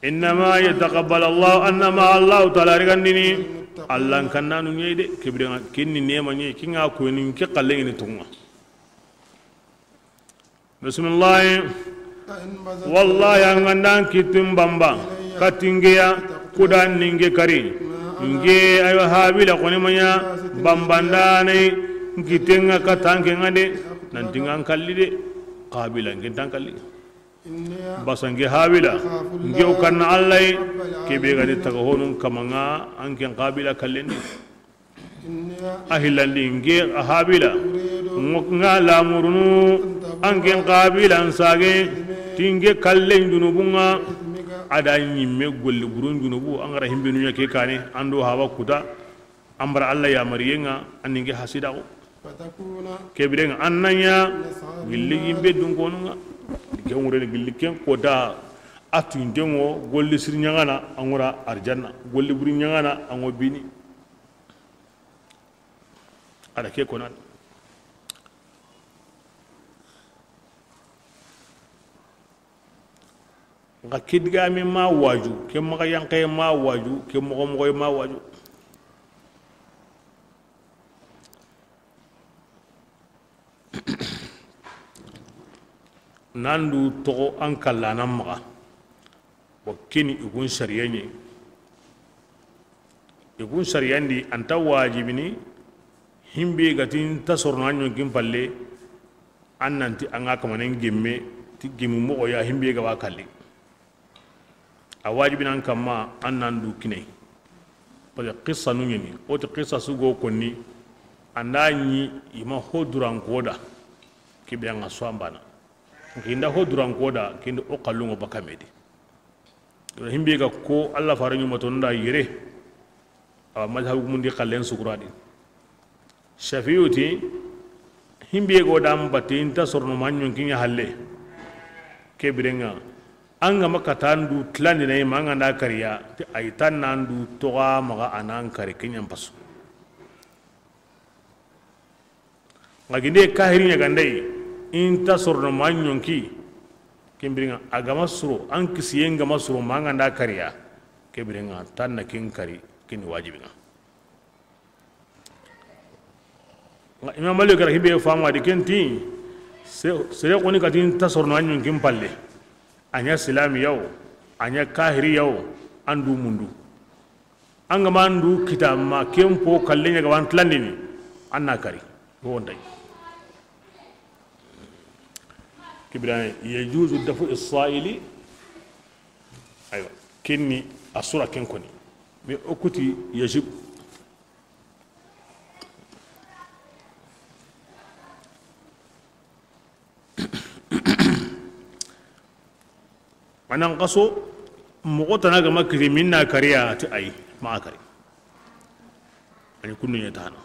innama yataqabbal Allah, annama Allah taala rigandini, Alla kannanu ɲeyi de, ke birenga, kinni nema ɲeyi, kinga ko ni ke xalle ni tunga. Bisimilahi. Wallahi, an ga nda n kitin bamba, katingeya, kuda ninge kari. Nge, aywa, Habila koni maɲa, bambandane, n kitenga katanke nga de, nanti nga n kalli de, Qabila, n kintan kalli. Basa nge Habila, nge o kanna Alla yi, kebe ga de taga honun kamanga, an ken Qabila kallendi. A hillandi, nge a Habila, ngo-, nga lamurunu, an ken Qabila n sage, ti nge kallen junubunga, a da ɲimme golli burun junubu, an ga ra himbenu ɲa ke kane, an do haba kuta, an bara Alla yamariyenga, an ni nge hasidaxu. Ke birenga, an na ɲa gilli yimbe dunkonunga, ke ŋureni gilli ken kota, a tuntengo, golli siri ɲagana, an ŋura arjanna, golli buri ɲagana, an ŋo bini. A da ke konan. Nxa ke digame ma waju, ke maxa yanxaye ma waju, ke moxo moxoye ma waju. Nan du toxo an kallanan maxa. Wa keni i kun sariya ɲe. I kun sariyandi, an ta wajibini, himbe ga ti n ta sorono a ɲonkin palle, an nanti an ga kamanen gemme, ti gemu moxo ya himbe ga wa kalli. A wajibini an kamma, an nan du kine. Parce que qissa nu ɲeni, o ti qissa su go konni, an da ɲi i ma ho duranko da, ke be an ga so an bana. Nkinda ho duranko da, kindi o kallungo baka medi. Himbe ga ko Alla fare ɲumato nda yere. Awa mazhabu gumundi xallen sukuradi. Shafi'u ti, himbe go dan bati n ta sorono ma ɲonkin ɲa halle. Ke birenga, an ga ma kata n du tilandi na yi ma an ga nda kariya, ti a yi tan na n du toxa maxa a nan kari ke ɲan pasu. Nga ginde kahiri ɲa gandai, in ta sorono ma ɲonki, ke birenga, a ga ma suro, an kisiyen ga ma suro, ma an ga nda kariya, ke birenga, tan na ken kari, ken ni wajibinga. Nga Imam Malik rahimahullah fama di ken ti, se-, sere xoni ga ti in ta sorono a ɲonkin palle, a ɲa silami yawo, a ɲa kahiri yawo, an du mundu. An ga ma an du kita ma ken po kalle ɲa ga wa an tilandini, an na kari. Ko wontay. Ke biren yajuzu dafu issaili. Aywa, ken ni a sura ken koni. Mais o kuti yajib. Manan xaso, moxo tana ga ma kiri, min na kariya ti ayi, ma a kari. Ani kundu ɲa tana.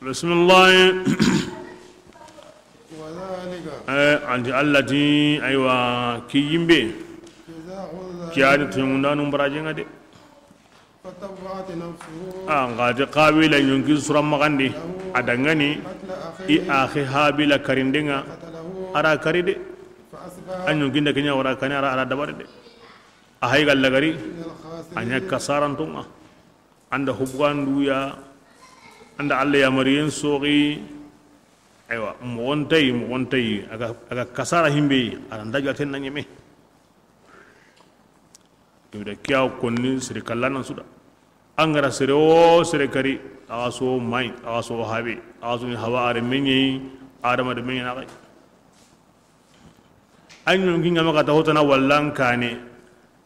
Bisimilahi. Eh, anti Alla ti, aywa, ki yimbe. Kiyani tuyungundanu barajenga de. A nga ti Qabila ɲonki sura maxandi, a dangani i axi Habila karindenga, a ra kari de. A ɲonkinda ke ɲa wara kani, a ra, a ra dabari de. A hay ga lagari, a ɲa kasarantonga. Anda hubuganduya, anda Alla yamariyen soxi. Aywa, moxontayi, moxontayi, a ga, a ga kasara himbe, a ra nda jaten na ɲeme. Kibida kiya konni sere kallana suda. An ga ra sere o sere kari, a ga so mai, a ga so habe, a ga so ni hawa are menye, Adama de me ɲana xay. An ɲonki ŋa ma xa ta hotana wallan kane.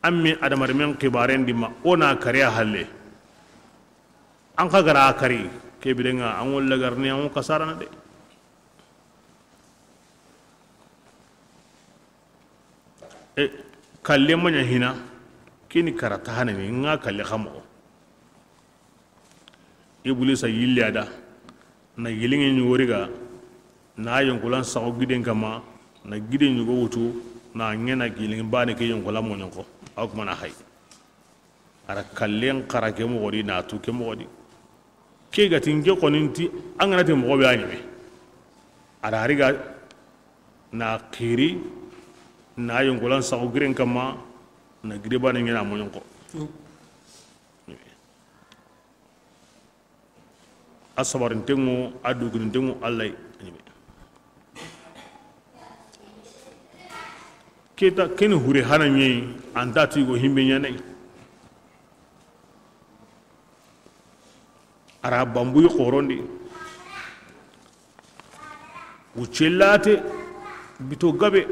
An mi adama de men xibaren di ma o na kare a halle. An xa gara a kari ke birenŋa an wo lagarni an wo kasarana de. E, kalle maɲa hina, kini karata hanani ŋa kalle xa moxo. Iblisa yille a da, na yiliŋe ɲi wori ga, na yonkolan saxo giden kama, na giden ɲugo wutu, na ŋena yiliŋe bane ke yonkolan moɲonko. Aw kuma na hay. A ra kallen xara ke moxo di, na tu ke moxo di. Ke ga ti n ke xoni n ti, an ga na ti moxo be a ɲeme. A ra riga na xiri, na yonkolan saxo giren kama, na gide bane ŋena moɲonko. A sabarintenŋo, a dugunintenŋo, Alla yi. Keta keni hure hana ɲeyi, anta ti go himbe ɲanai. Ara bambuyi xorondi. Wuccellate bito gabe,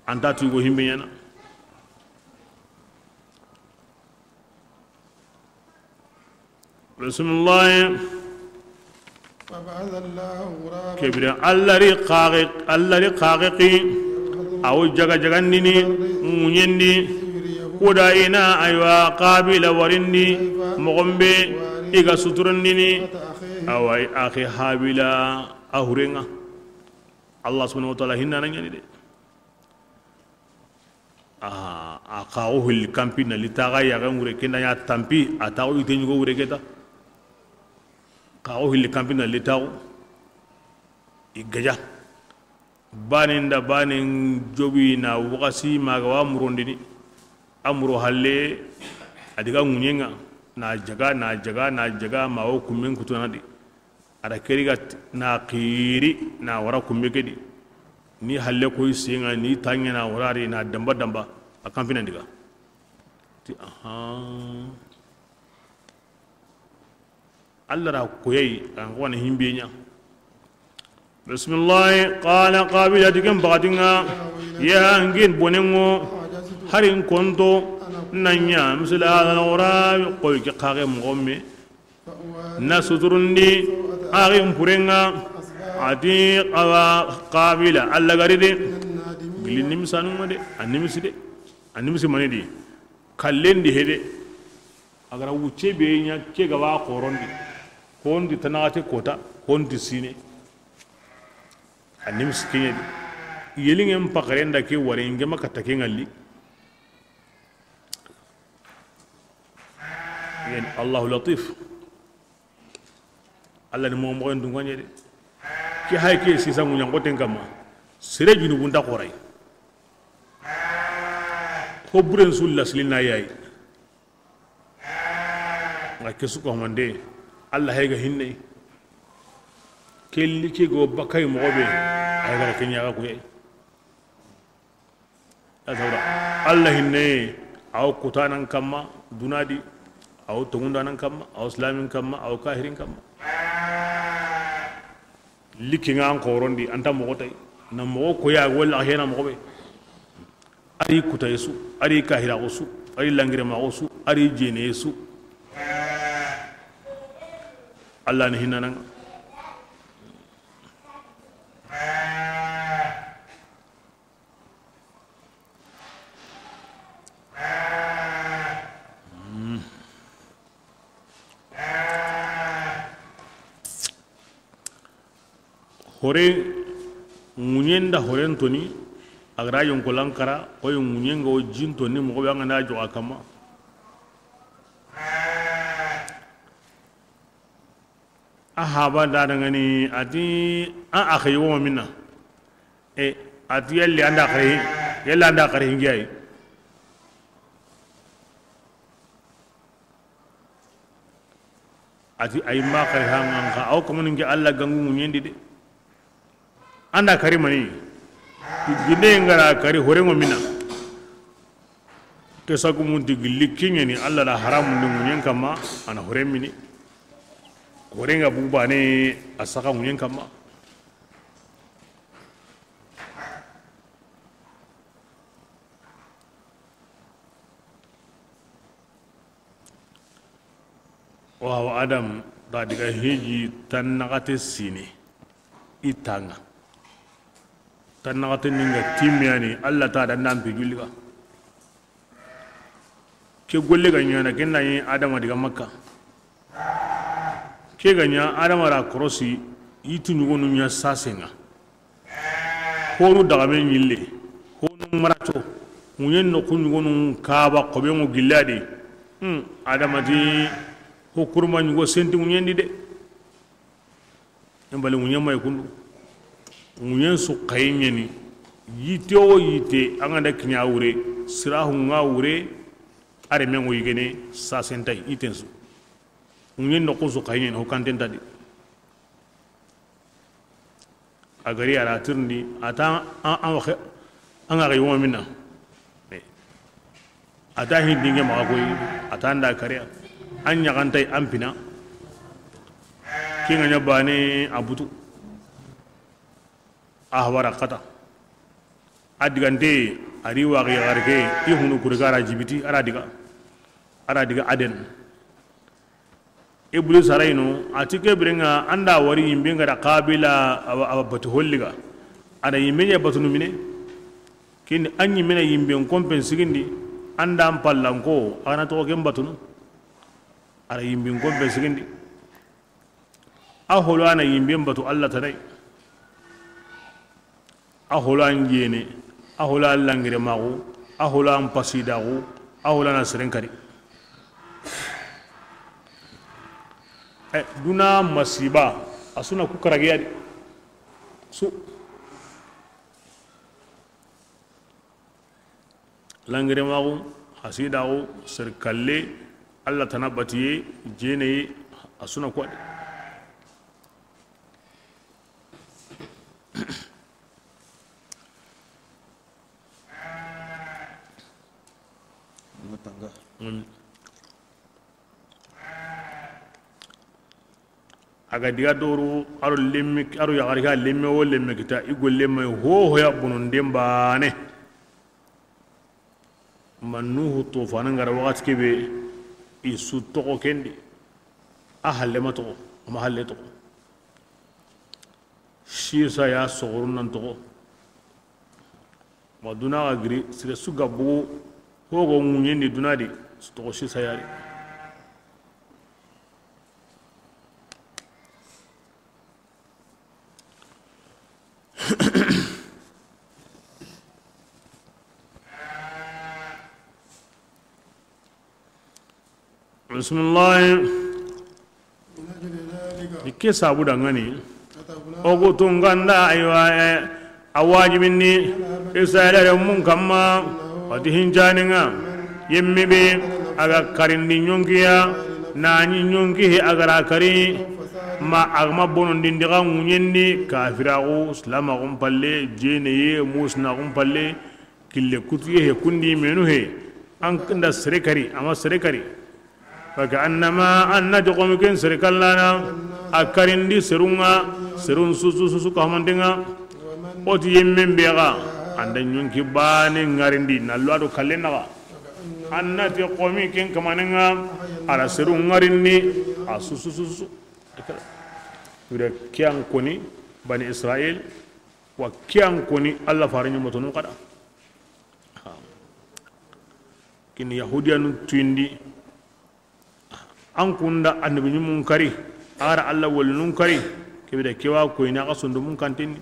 anta ti go himbe ɲana. Bisimilahi. فبعث الله غرابا Kebira Alla ri xaxe, Alla ri xaxe ki. يبحث Awo jaga jagandini في الأرض ŋuɲendi. ليريه Kuda ina aywa Qabila warindi كيف moxombe يواري iga suturandini. سوءة أخيه Awa axi Habila a hurenŋa. Allah subhanahu wa ta'ala hinna na ɲani de. A, a xaxo hilli kampi na li taxa yaxen wure kenda ɲa tampi, a taxo yite ɲugo wure keta. Xaxo hilli kampi na li taxo i gaja. Bane nda bane jobi na waxasi maga wa murondini. A muro halle a diga ŋuɲenŋa na jaga, na jaga, na jaga, ma wo kummen kutunana di. A da keri ga na xiri na wara kumbe ke di. Ni halle koy senŋa ni tanŋe na wara ri na damba damba a kanfina diga. Ti aha. Allah ra koyay an ko na himbe ɲa. Bismillah. Qala Qabila digan bagatinŋa. Ya ngin bonenŋo. Harin konto. Nanya misla hada al-ghurab koy ke xaxe moxomme. Na suturundi axi mpurenŋa. Ati awa Qabila Allah gari de. Gili nimisanu ma de a nimisi de. A nimisi mani di. Kallendi hede. A gara wucce be ɲa ke ga wa xorondi. Kondi tanaxate kota kondi sine. A nimisi keɲe di. Yelinŋen paxaren da ke wari ngema katta ke ŋalli. Yen Allahu Latif. Allah ni moxo moxo en dunŋaɲe de. Ke hay ke sisa ŋuɲanxoten kamma. Sere junubunta xoray. Xo buren su lasilina yayi. Nga ke su ko mande. Allah hay ga hinne. Kelli ke go bakay moxo be. Ay ga ke ɲaga ku yayi. Asawra Allah hinne, aw kutanan kamma dunadi, aw tongundanan kamma, aw islamin kamma, aw kahirin kamma. Likki nga an xorondi anta moxo tay na moxo koya wala hena moxo be. Ari kutay su, ari kahira su, ari langire ma su, ari jene su. Allah ni hinananga. Hore ŋuɲen da horen toni. A gara yonko lankara koy ŋuɲen ga wo jin toni moxo be an ga na joxa kamma. A haba da dangani ati an axi wo minna. E ati yalli anda xari, yalli anda xari hingi ay. Ati ay ma xari hangan xa aw kamani nge Allah gangu ŋuɲendi de. Anda kari mani ginde ngara kari horengo mina. Ke sagu mun di gilli kiɲeni Allah da haramun di ŋuɲen kamma. Ana horen mini. Horenga bubane a saxa ŋuɲen kamma. Adam da diga hiji tannaxate sine i tanga. Tannaxate ninga timmiyani, Allah ta da ndampi julliga. Ke golle ga ɲana, ken na ɲi Adama diga Makka. Ke ga ɲa Adama ra korosi, yitu ɲugonu ɲa sasenga. Honu dagame ɲille, honu marato, ŋuɲen noxu ɲugonu kaba xobe ŋo gilladi. Hmm, Adama ti, ho kurma ɲugo senti ŋuɲen di de. En bali ŋuɲen may kundu. Ŋuɲen su xayi ɲeni. Yitte wo yitte, an ga da kiɲa wure, sirahu ŋa wure, a reme ŋo yigene, sasentay, yitten su. Ŋuɲen noxu su xayi ɲeni, ho kanten ta di. A gari a ra tirindi, a ta an, an waxe, an ga xa yoma minna. A ta hindinge maxa koy, a ta nda kariya. An ɲaxantay an pina. Kinga ɲa bane a butu. A hawara xata. A digante, a ri waxi yaxarke, i hunu kuri ga ra jibiti, a ra diga. A ra diga Aden. Iblis arayno, a ti ke birenga, an da wari yimbe nga da Qabila, awa, awa batu holliga. A da yimbe ɲa batunu mine. Kindi an yimbe na yimbe nkompen sigindi, an da an pallanko, a na toxo ken batunu. A da yimbe nkompen sigindi. A holo a na yimbe batu Allah tanay. A holo an jene, a holo an langire maxu, a holo an pasidaxu, a holo an a seren kari. Eh, duna masiba, a suna ku karagiya di. Su. Langire maxu, hasidaxu, serkalle, Allah tana batiye, jeneye, a suna ku a di. A ga diga doru, aro lemme, aro yaxari ga lemme wo lemme kita, i golle may hohoya bononden bane. Ma Nuhu tofana ngara waxati kebe, i su toxo kendi, a halle ma toxo, a ma halle toxo. Sisa ya soxorun nan toxo. Ma duna ga giri, sire su ga bugu, hogo ŋuɲendi duna di, su toxo sisa yari. Bisimilahi. Di ke sabu dangani. O ku tunganda, aywa, eh, a wajibindi Israila renmun kamma, wati hincaninga, yemmi be a ga karindi ɲonkiya, na ɲi ɲonki he a ga ra kari, ma a ga ma bonondindi ga ŋuɲendi, kafiraxu, silamaxun palle, jeneye, musinaxun palle, kille kutuye he, kundi menu he, an nda sere kari, a ma sere kari. Fa ka annama, an na ti xomi ken sere kallana, a karindi serunga, serun susu susu ka hamantenga. O ti yemmen be ga, an da ɲonki bane ŋarindi, na lo a do kallen naxa. An na ti xomi ken kamanenga, a ra serun ŋarindi, a susu susu. Wure kiyan koni, Bani Israil, wa kiyan koni, Allah fare ɲumatonu kada. Kini Yahudiyanu tuyindi, an kunda annabi ɲumun kari, a ga ra Allah walinun kari, kebe da kewa koyini a ga sondomun kantenni.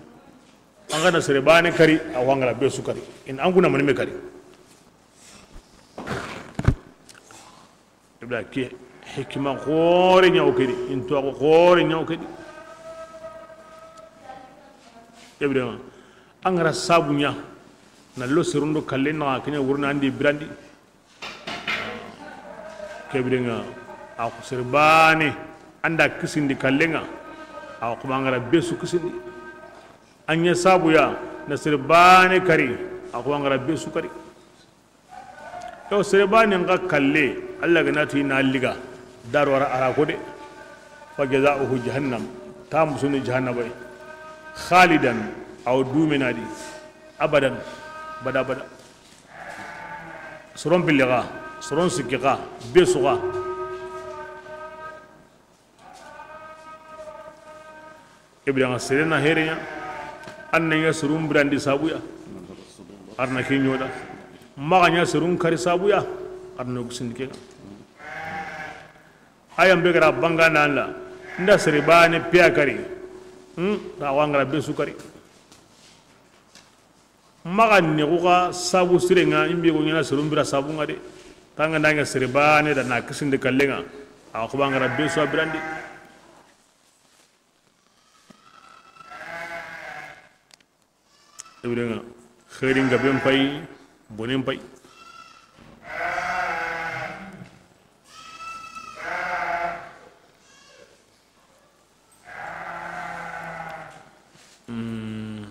An ga na sere bane kari, a wa an ga ra be su kari. In an kuna mani me kari. Ibra ke hikima xoore ɲa o kedi, in to xoore ɲa o kedi. Ibra an ga ra sabu ɲa, na lo serundo kalle na kenya wurna andi birandi. Kebirenga, a ko sere bane an da kisindi kallenga, a ko ma an ga ra be su kisindi. An ɲa sabu ya na sere bane kari, a ko an ga ra be su kari. Yo, sere bane nga kalle, Allah ga na ti na liga, daru a ra, a ra ko de. Fa jazauhu jahannam, ta musuni jahannaba yi. Khalidan, aw dumena di. Abadan, bada bada. Soron pille ga, soron sikki ga, be su ga. Ke bire ŋa sere na here ɲa, an na ɲa serun birandi sabu ya, ar na ke ɲoda. Maxa ɲa serun kari sabu ya, ar na kusindi ke ŋa. Ayan be gara banga na la, nda sere bane piya kari, hmm, ta wangara be su kari. Maxa nexu xa sabu siren ŋa, i be go ɲana serun bira sabu ŋa de. Tanga nda ɲa sere bane da na kisinde kallen ŋa, a xo bangara be su a birandi. Ibirenga, xeerin gaben pay, bonen pay. Hmm.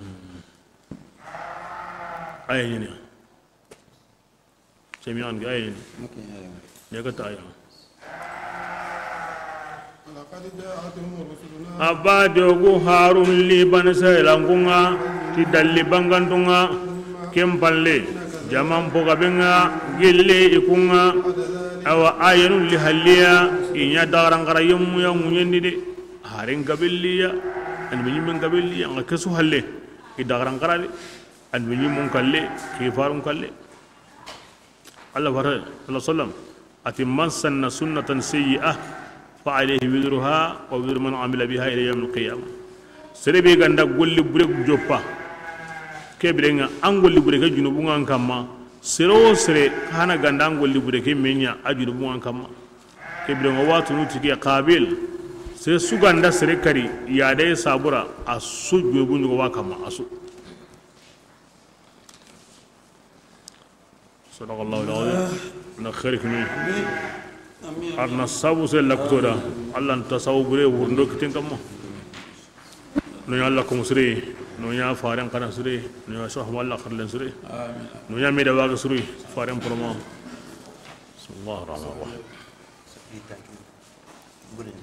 Aya ɲini. Jami'an ga ayen. Ya ga ta aya. A ba dogu Harun li bani Israila kunga, ti dalli bangantunga, ken palle, jaman pogabenga, gille ikunga, awa ayenu li halliya, inya dagarankara yemmu ya ŋuɲendi de, haren gabelliya, an bi ɲimmen gabelliya, nga kesu halle, i dagarankara de, an bi ɲimmun kalle, kifarun kalle. Allah fare, Allah sallam, ati, "Man sanna sunnatan sayyi'a fa alayhi wizruha wa wizru man amila biha ila yawmil qiyamah." Sere be ganda golli bure joppa, ke birenga an golli bure ke junubunga an kamma. Sere o sere hana ganda an golli bure ke menya a junubunga an kamma. Ke birenga watu nuti ke qabil. Sere su ganda sere kari ya dai sabura a su junubun wa kamma a su. Sadaqallahu al-azim. Na xeeri kini. Ar na sabu se lakuto da. Allah nta sabu bure wurndo kiten kamma. No ya Allah ko musri, no ya faren kana suri, no ya sahma Allah xarlen suri. No ya mi da waga suri, faren promo. Bismillahir rahmanir rahim.